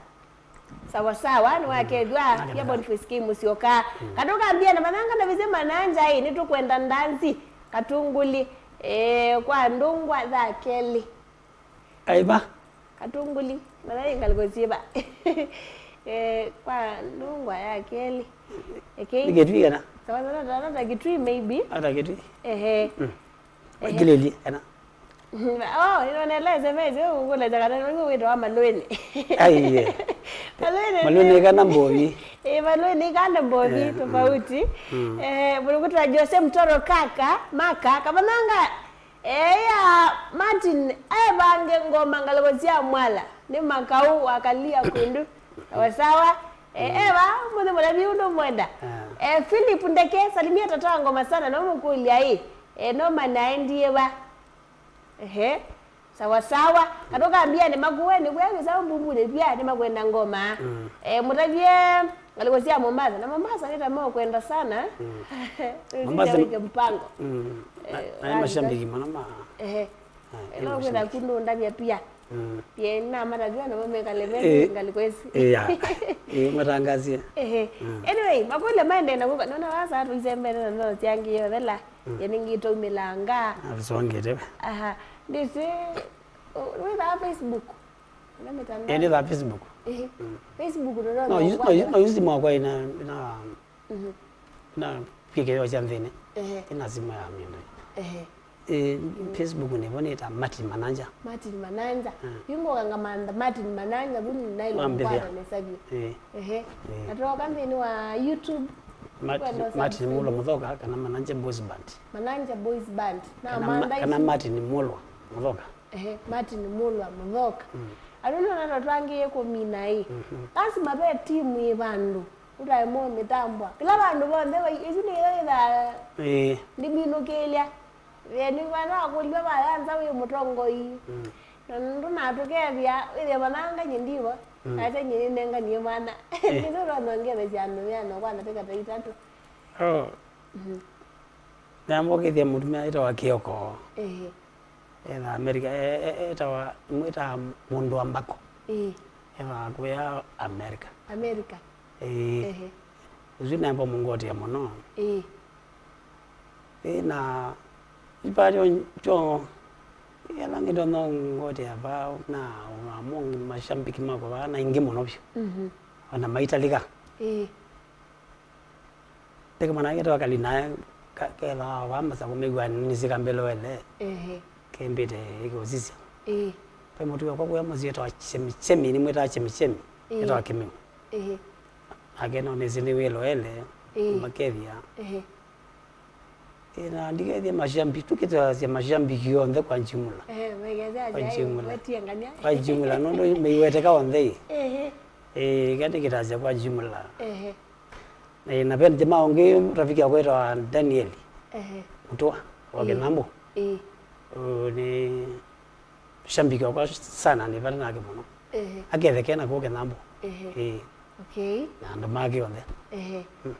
Sawa sawa, ni wakethwa, ya Boniface K Musyoka. Mm. Katuka mbia na mananga na vize mananja, eh, ni tukwenda ndanzi, katunguli, eh, kwa ndungwa tha keli. Aiba. Katunguli, mara ingaliko siba. Eh, kwa ndungwa ya keli. Ekei. Ni Kitui kana? Sawa sawa, ta, ta, ta Kitui maybe. Ata Kitui? Ehe. Mm. Ehe. Kileli kana? Oh, ino nele S M S, yo ngule jakana, no wito wa Malweni. Ai, ye. Malweni. Malweni kana Mbovi. Eh, Malweni kana Mbovi, eh, tofauti. Mm. Eh, mulukuta Jose Mtoro kaka, maka, kamananga. Eya, Martin, evange ngoma ngalĩko sya mwala, nĩ makau wakalia kundu. Sawa sawa. E, eva, mũthĩ mũlavi ũndũ mwenda. Ah. E, Philip Ndeke, salimia tata wa ngoma sana, no mũkũlya ĩ. E, no manaendie va. Ehe. Sawa sawa. Katoka mbia nĩ makuwe, nĩ kuya kisa mbumbu nĩ pia, nĩ makwenda ngoma. Mm. E, mũtavie ngalĩko sya Mombasa. Na Mombasa nĩ tama kwenda sana. Mm. Mombasa wike mpango. Mm. Eh, na, na mashabiki mana ma. Ehe. Ah, ĩno kwĩtha kundũ ndavya pia. Mm. Ye, namatatw'a namo mekale me Eh. ngalĩko ĩsu. Eh, ya. Eh, matangasie. Ehe. Mm. Anyway, makũlyo maendee na kũka. Nona vasa tũisembete na no syangi yothela. Mm. Ye ningĩ tũmĩlanga. Avisongete. Aha. Ndisi, wĩthaa Facebook? Na mitandao. Eh, nĩthaa Facebook. Ehe. Mm. Facebook no, no, no, use, no, use, no, use simu yakwa ina, ina Mhm. Na kwĩkĩĩo sya nthĩnĩ. Ehe. Ĩna simũ ya mĩndũ. Ehe. Eh, Facebook nĩvo nĩta Martin Mananja. Martin Mananja. Ah. Yu ngoka ngamantha Martin Mananja, vu naĩle Wambĩthĩa. Kũkwata nesa vyũ. Eh. Ehe. Eh. Na twoka nthĩnĩ wa YouTube. Mat-, kwenda Martin Mulo Muthoka kana Mananja Boys Band. Mananja Boys Band. Na kana ma-, mantha kana isu. Martin Mulwa Muthoka. Ehe, Martin Mulwa Muthoka. Mm. Andũ nona twangĩe kũmina ĩ. Mhm. Lazima ve timu ĩ vandũ. Ũtae mo mĩtambwa. Kĩla vandũ vonthe vai-, ĩsu nĩyo ĩthaa Ĩĩ. Ndiminũkĩlya. Ĩĩ, nĩ vana wakũlw'a vaya nza wĩ mũtongoi. Mm. Na ndũnatũkethya, wĩthĩa mananga nyĩ ndivo. Mm. Nake nyĩ nĩnenganie mwana. Eh. Nĩtũtonongethesya andũ mĩano kwa ndatĩka ta itatũ. Oh. Mhm. Nĩambũkĩthya mũtumĩa ĩtawa Kĩoko. Ĩĩ. Etha Amerika, e-, e-, etawa, mwĩtaa mũndũ wa mbako. Ĩĩ. Etha kũya Amerika. Amerika. Ĩĩ. Ehe. Ũsu namba mũngotea mũno. Ĩĩ. Ĩĩ, na ipatyo kyo, ĩla ngĩtonya ngotea vaa, na, na mo mashabiki makwa vaa, na ingĩ mũno vyũ. Mhm. Ona maitalika. Ĩĩ. Ndĩkĩmana kĩtawa Kalina, ka-, kethaa wa masako mĩw'anĩsye kambĩlĩwele. Ehe. Kembĩte ĩkĩũsisya. Ĩĩ. Ve mũtuĩ wakwa kũya mũsyĩ etawa Chemi Chemi, nĩmwĩtaa Chemi Chemi. Ĩĩ. Etawa Kĩmĩu. Ĩĩ. Nake nonĩsye nĩwĩloele, Ĩĩ. Makethia. Ehe. Ĩĩ, na ndikethia mashambi, tukĩtasya mashabiki onthe kwa jumla. Ehe, megethia Kwa jumla. Wetiangania. Kwa jumla, nũndũ meiweteka onthe ĩ. Ehe. Ĩĩ, ĩka ndĩkĩtasya kwa jumla. Ehe. Eh, na ve jamaa ũngĩ, rafiki yakwa etawa Daniel Ehe. Mũtũa wa Ĩĩ. Kĩnambo. Ĩĩ. Ũyũ nĩ shabiki wakwa sana, nĩ vata nake mũno. Ehe. Aketheke na kũke Kĩnambo. Ehe. Ĩĩ. Okay. Na andũ make onthe. Ehe. Mm.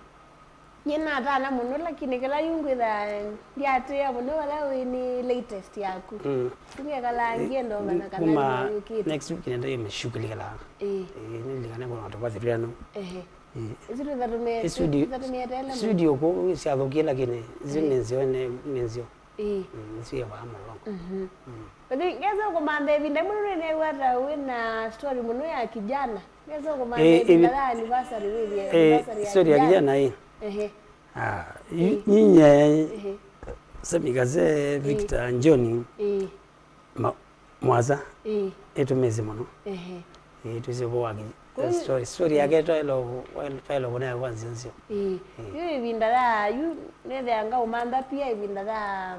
Nyie natana mũno, lakini kĩla yu ngwĩtha ndiatĩĩa mũno vala wĩ nĩ latest yaku. Mm. Tungekala ngĩenda ũmanya kana Kuma nĩwĩũkĩte. Next week nenda yĩmeshughulika la. Ĩĩ. Ĩĩ, nilikane kuna watu kwa thiriano. Ehe. Ĩĩ. Isu tũthatumie, Ĩ studio, tũthatumie tele mũno. Studio kũ syathũkie, lakini isu Ĩĩ. Nĩ nzeo, nĩ, nĩ nzeo. Ĩĩ. Mm, isu ya vaa mũlongo. Mhm. Mm. But ngesa kũmantha ĩvinda ĩmwe nĩnew'a ta wĩ na story mũno ya kijana. Ngesa kũmantha Ĩĩ, ĩvinda ĩvi- ya anniversary wĩthie Ĩĩ, anniversary ya story ya kijana. Kijana ĩ. Ehe. Ah, Ĩĩ. Nyinye Ehe. Sami Kaze, Ĩĩ. Victor Njoni. Ĩĩ. Ma-, Mwasa, Ĩĩ. Ĩtũmĩĩsye mũno. Ehe. Ĩĩ, twĩsĩ ũvoo wa ki-, Kũu story, story yake twaĩle kũ-, twaĩle kũnea kwa nzĩa nzeo. Ĩĩ. Ĩĩ. Yu ĩvinda ya, yu nĩthĩa ngaũmantha pia ĩvinda ya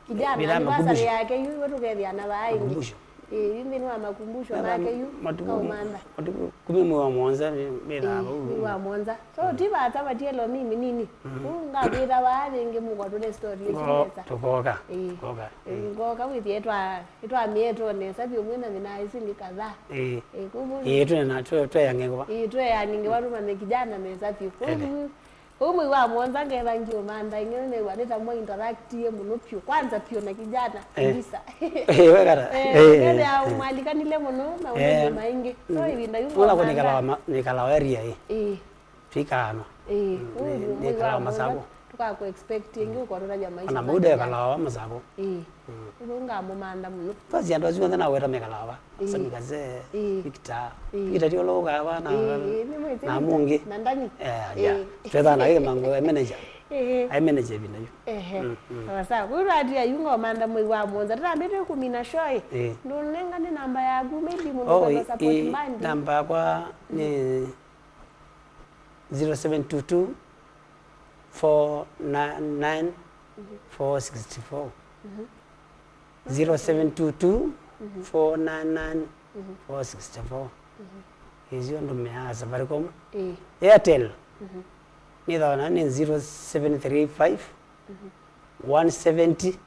kijana, Ĩvinda ya anniversary makumbusho. Yake yu, iwe tũkethĩa na vaa ĩngĩ. Makumbusho. Ĩĩ, yu nthĩnĩ wa makumbusho Ĩvinda make yu, matukũ, ngaũmantha. Matukũ kũmi mwei wa mũonza, nĩ, nĩthaa Ĩĩ, vau. Mwei wa mũonza. So, ti vata vatielo mimi nini. Mhm. Ũu ngakwĩta vaa rĩngĩ mũkwatũle story ĩsu Ngo-, nesa. Tũkoka. Ĩĩ. Tũkoka. Ĩĩ, Ĩĩ. Ngoka wĩthie twa, ĩtwamĩetwo nesa vyũ mwĩ na mĩnaa ĩsu nĩ kadhaa. Ĩĩ. Ĩĩ, kũu Ĩĩ, twĩ na, twĩ, twĩ ya ngengo va? Ĩĩ, twĩ ya ngengo va tũmanye kijana nesa vyũ. Kũu Ĩĩ. Kũu mwei wa mũonza ngetha ngiũmantha ĩngĩ nĩnew'a nĩ ta mwa interactie mũno vyũ. Kwanza vyũ na kijana Eh. Kabisa. Eh, wekata. Eh, Eh, ngetha eh. Mwalikanile mũno maũndũ Eh. Maingĩ. So Mm. Ĩvinda yu Ũla ngũmantha. Kũnikalawa ma-, nikalawa area ĩ. Ĩĩ. Twikaano. Ĩĩ, Mm, ũu nĩ, nĩ mwei wa kalawa mũonza, Masako. Tũkakũ expect ĩngĩ ũkotũtavya maisha Ona ma mũndũ kijana. Ekalawa wa Masako. Ĩĩ. Mm. Ũu ngamũmantha mũno. Basi andũ asu onthe naweta mekalawa. Ĩĩ. Sami Kaze, Ĩĩ. Victor. Ĩĩ. Victor ti ũla ũkaa va na, Ĩĩ, ĩĩ, nĩ mwĩsĩ na Victor. Mũngĩ. Na Ndani. Eh, Ĩĩ. Yeah. Twethaa na kĩmango e manager. Ĩĩ. Ai manager ĩvinda yu. Ehe. Mm, mm. Sawa sawa. Kwĩu twatia yu ngomantha mwei wa mũonza. Tũtambĩte kũmina show ĩ. Ĩĩ. Ndũnengane namba yaku, maybe mũndũ Oh, kwenda ĩĩ, support ĩĩ, band. Namba yakwa nĩ zero seven two two, four nine nine, four six four. Mhm. Zero seven two two, four nine nine, four six four. Mhm. Ĩsio ndũmĩaa Safaricom. Ĩĩ. Airtel. Mhm. Nĩthawa na nĩ zero seven three five, one seventy,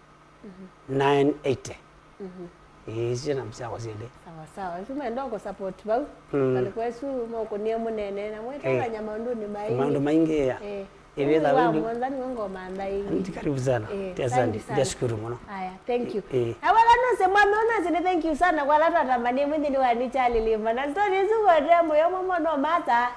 nine eighty. Mhm. Ĩĩ, icio namba syakwa syelĩ. Sawa sawa. Isu menda kũ support vau. Mm. Kali kwesu mokũnie mũnene na mwĩtethanya Eh. Maũndũnĩ maingĩ. Maũndũ maingĩ, ya. Eh. Ĩĩ, wĩtha Wa wĩndũ. Mwonza nĩwe ngomantha ĩngĩ. Karibu sana. Eh, Ti asante. asante sana. Ndashukuru mũno. Aya, thank you. Eh. Na wala nose mwana unase ni thank you sana kwa lata tamani mwindi ni wanichali limba. Na story isu kwa demo yo mama no mata.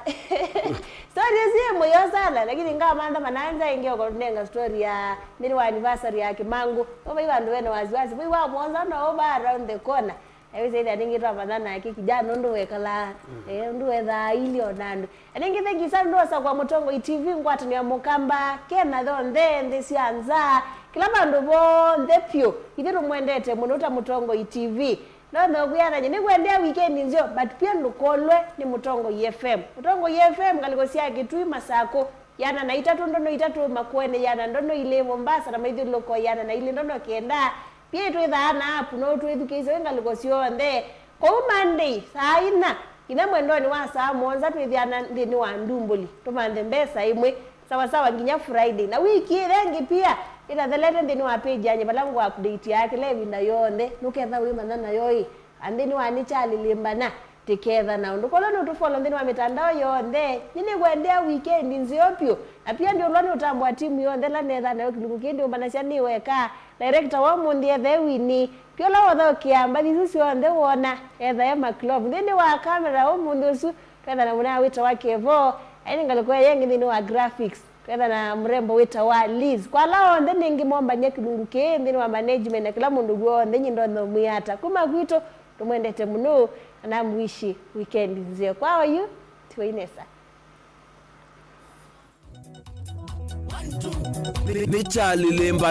Story isu ye moyo sana, lakini nga manda mananja ingi oko nenga story ya nini wa anniversary ya Kimangu. Baba iwa ndo wena wasiwasi. Baba iwa Mwonza no over around the corner. Ewe sasa ningitwa mathana yake kijana undu wekala. Eh, undu wetha ili onandu. Ningĩ thank you sana ndosa kwa Mũtongoi T V ngwatanĩo ya Mũkamba, Kenya yonthe, nthĩ sya nza, kĩla vandũ vonthe vyũ. Ithyĩ tũmwendete mũno ta Mũtongoi T V. No no kwĩanany'a nĩkwendea weekend nzeo, but pia ndũkolwe nĩ Mũtongoi F M. Mũtongoi F M ngalĩko sya Kitui, Masakũ, yana na itatũ ndono itatũ, Makueni yana ndono ilĩ, Mombasa na maithyũlũko yana na ilĩ ndono kenda. Pia twĩthaa na app no twĩthukĩĩsya wĩ ngalĩko syonthe. Kwoou Monday, saa inya, nginya mwendonĩ wa saa mũonza twĩthĩana nthĩnĩ wa Ndumbuli. Tũmanthe mbesa ĩmwe, sawa sawa nginya Friday. Na wiki ĩla ĩngĩ pia, ĩtathelete nthĩnĩ wa page yanye vala ngũ update ya kĩla ĩvinda yonthe. Nũketha wĩmanya nayo ĩ, a nthĩnĩ wa nĩ kyalĩlĩmbana, tĩketha na ũndũ. Kwoou nũtũfollow nthĩnĩ wa mĩtandao yonthe. Nĩ nĩkwendea weekend nzeo vyũ. Na pia ndiũlwa nĩ ũtambũa timu yonthe ĩla netha nayo kĩlungu kĩĩ ndiũmbanasya nĩ weka. Director wa ũmũnthĩ ethe wini. Pia ũla wothe ũkĩa mbathi isu syonthe wona, ethae maclove. Nthĩnĩ wa camera ũmũnthĩ ũsu, twethana mũna wĩtawa Kevo, aĩ nĩ ngalĩko ya yengĩ nthĩnĩ wa graphics, twethana mũrembo wĩtawa Liz. Kwa ala onthe nĩngĩ mombany'a kĩlungu kĩĩ nthĩnĩ wa management na kĩla mũndũ w'onthe nyie ndonya ũmwĩa ata. Kuma kwitũ, tũmwendete mũno, na namwishi weekend nzeo. Kwa oyu, tiwa inesa. Nĩ kyalĩlĩmba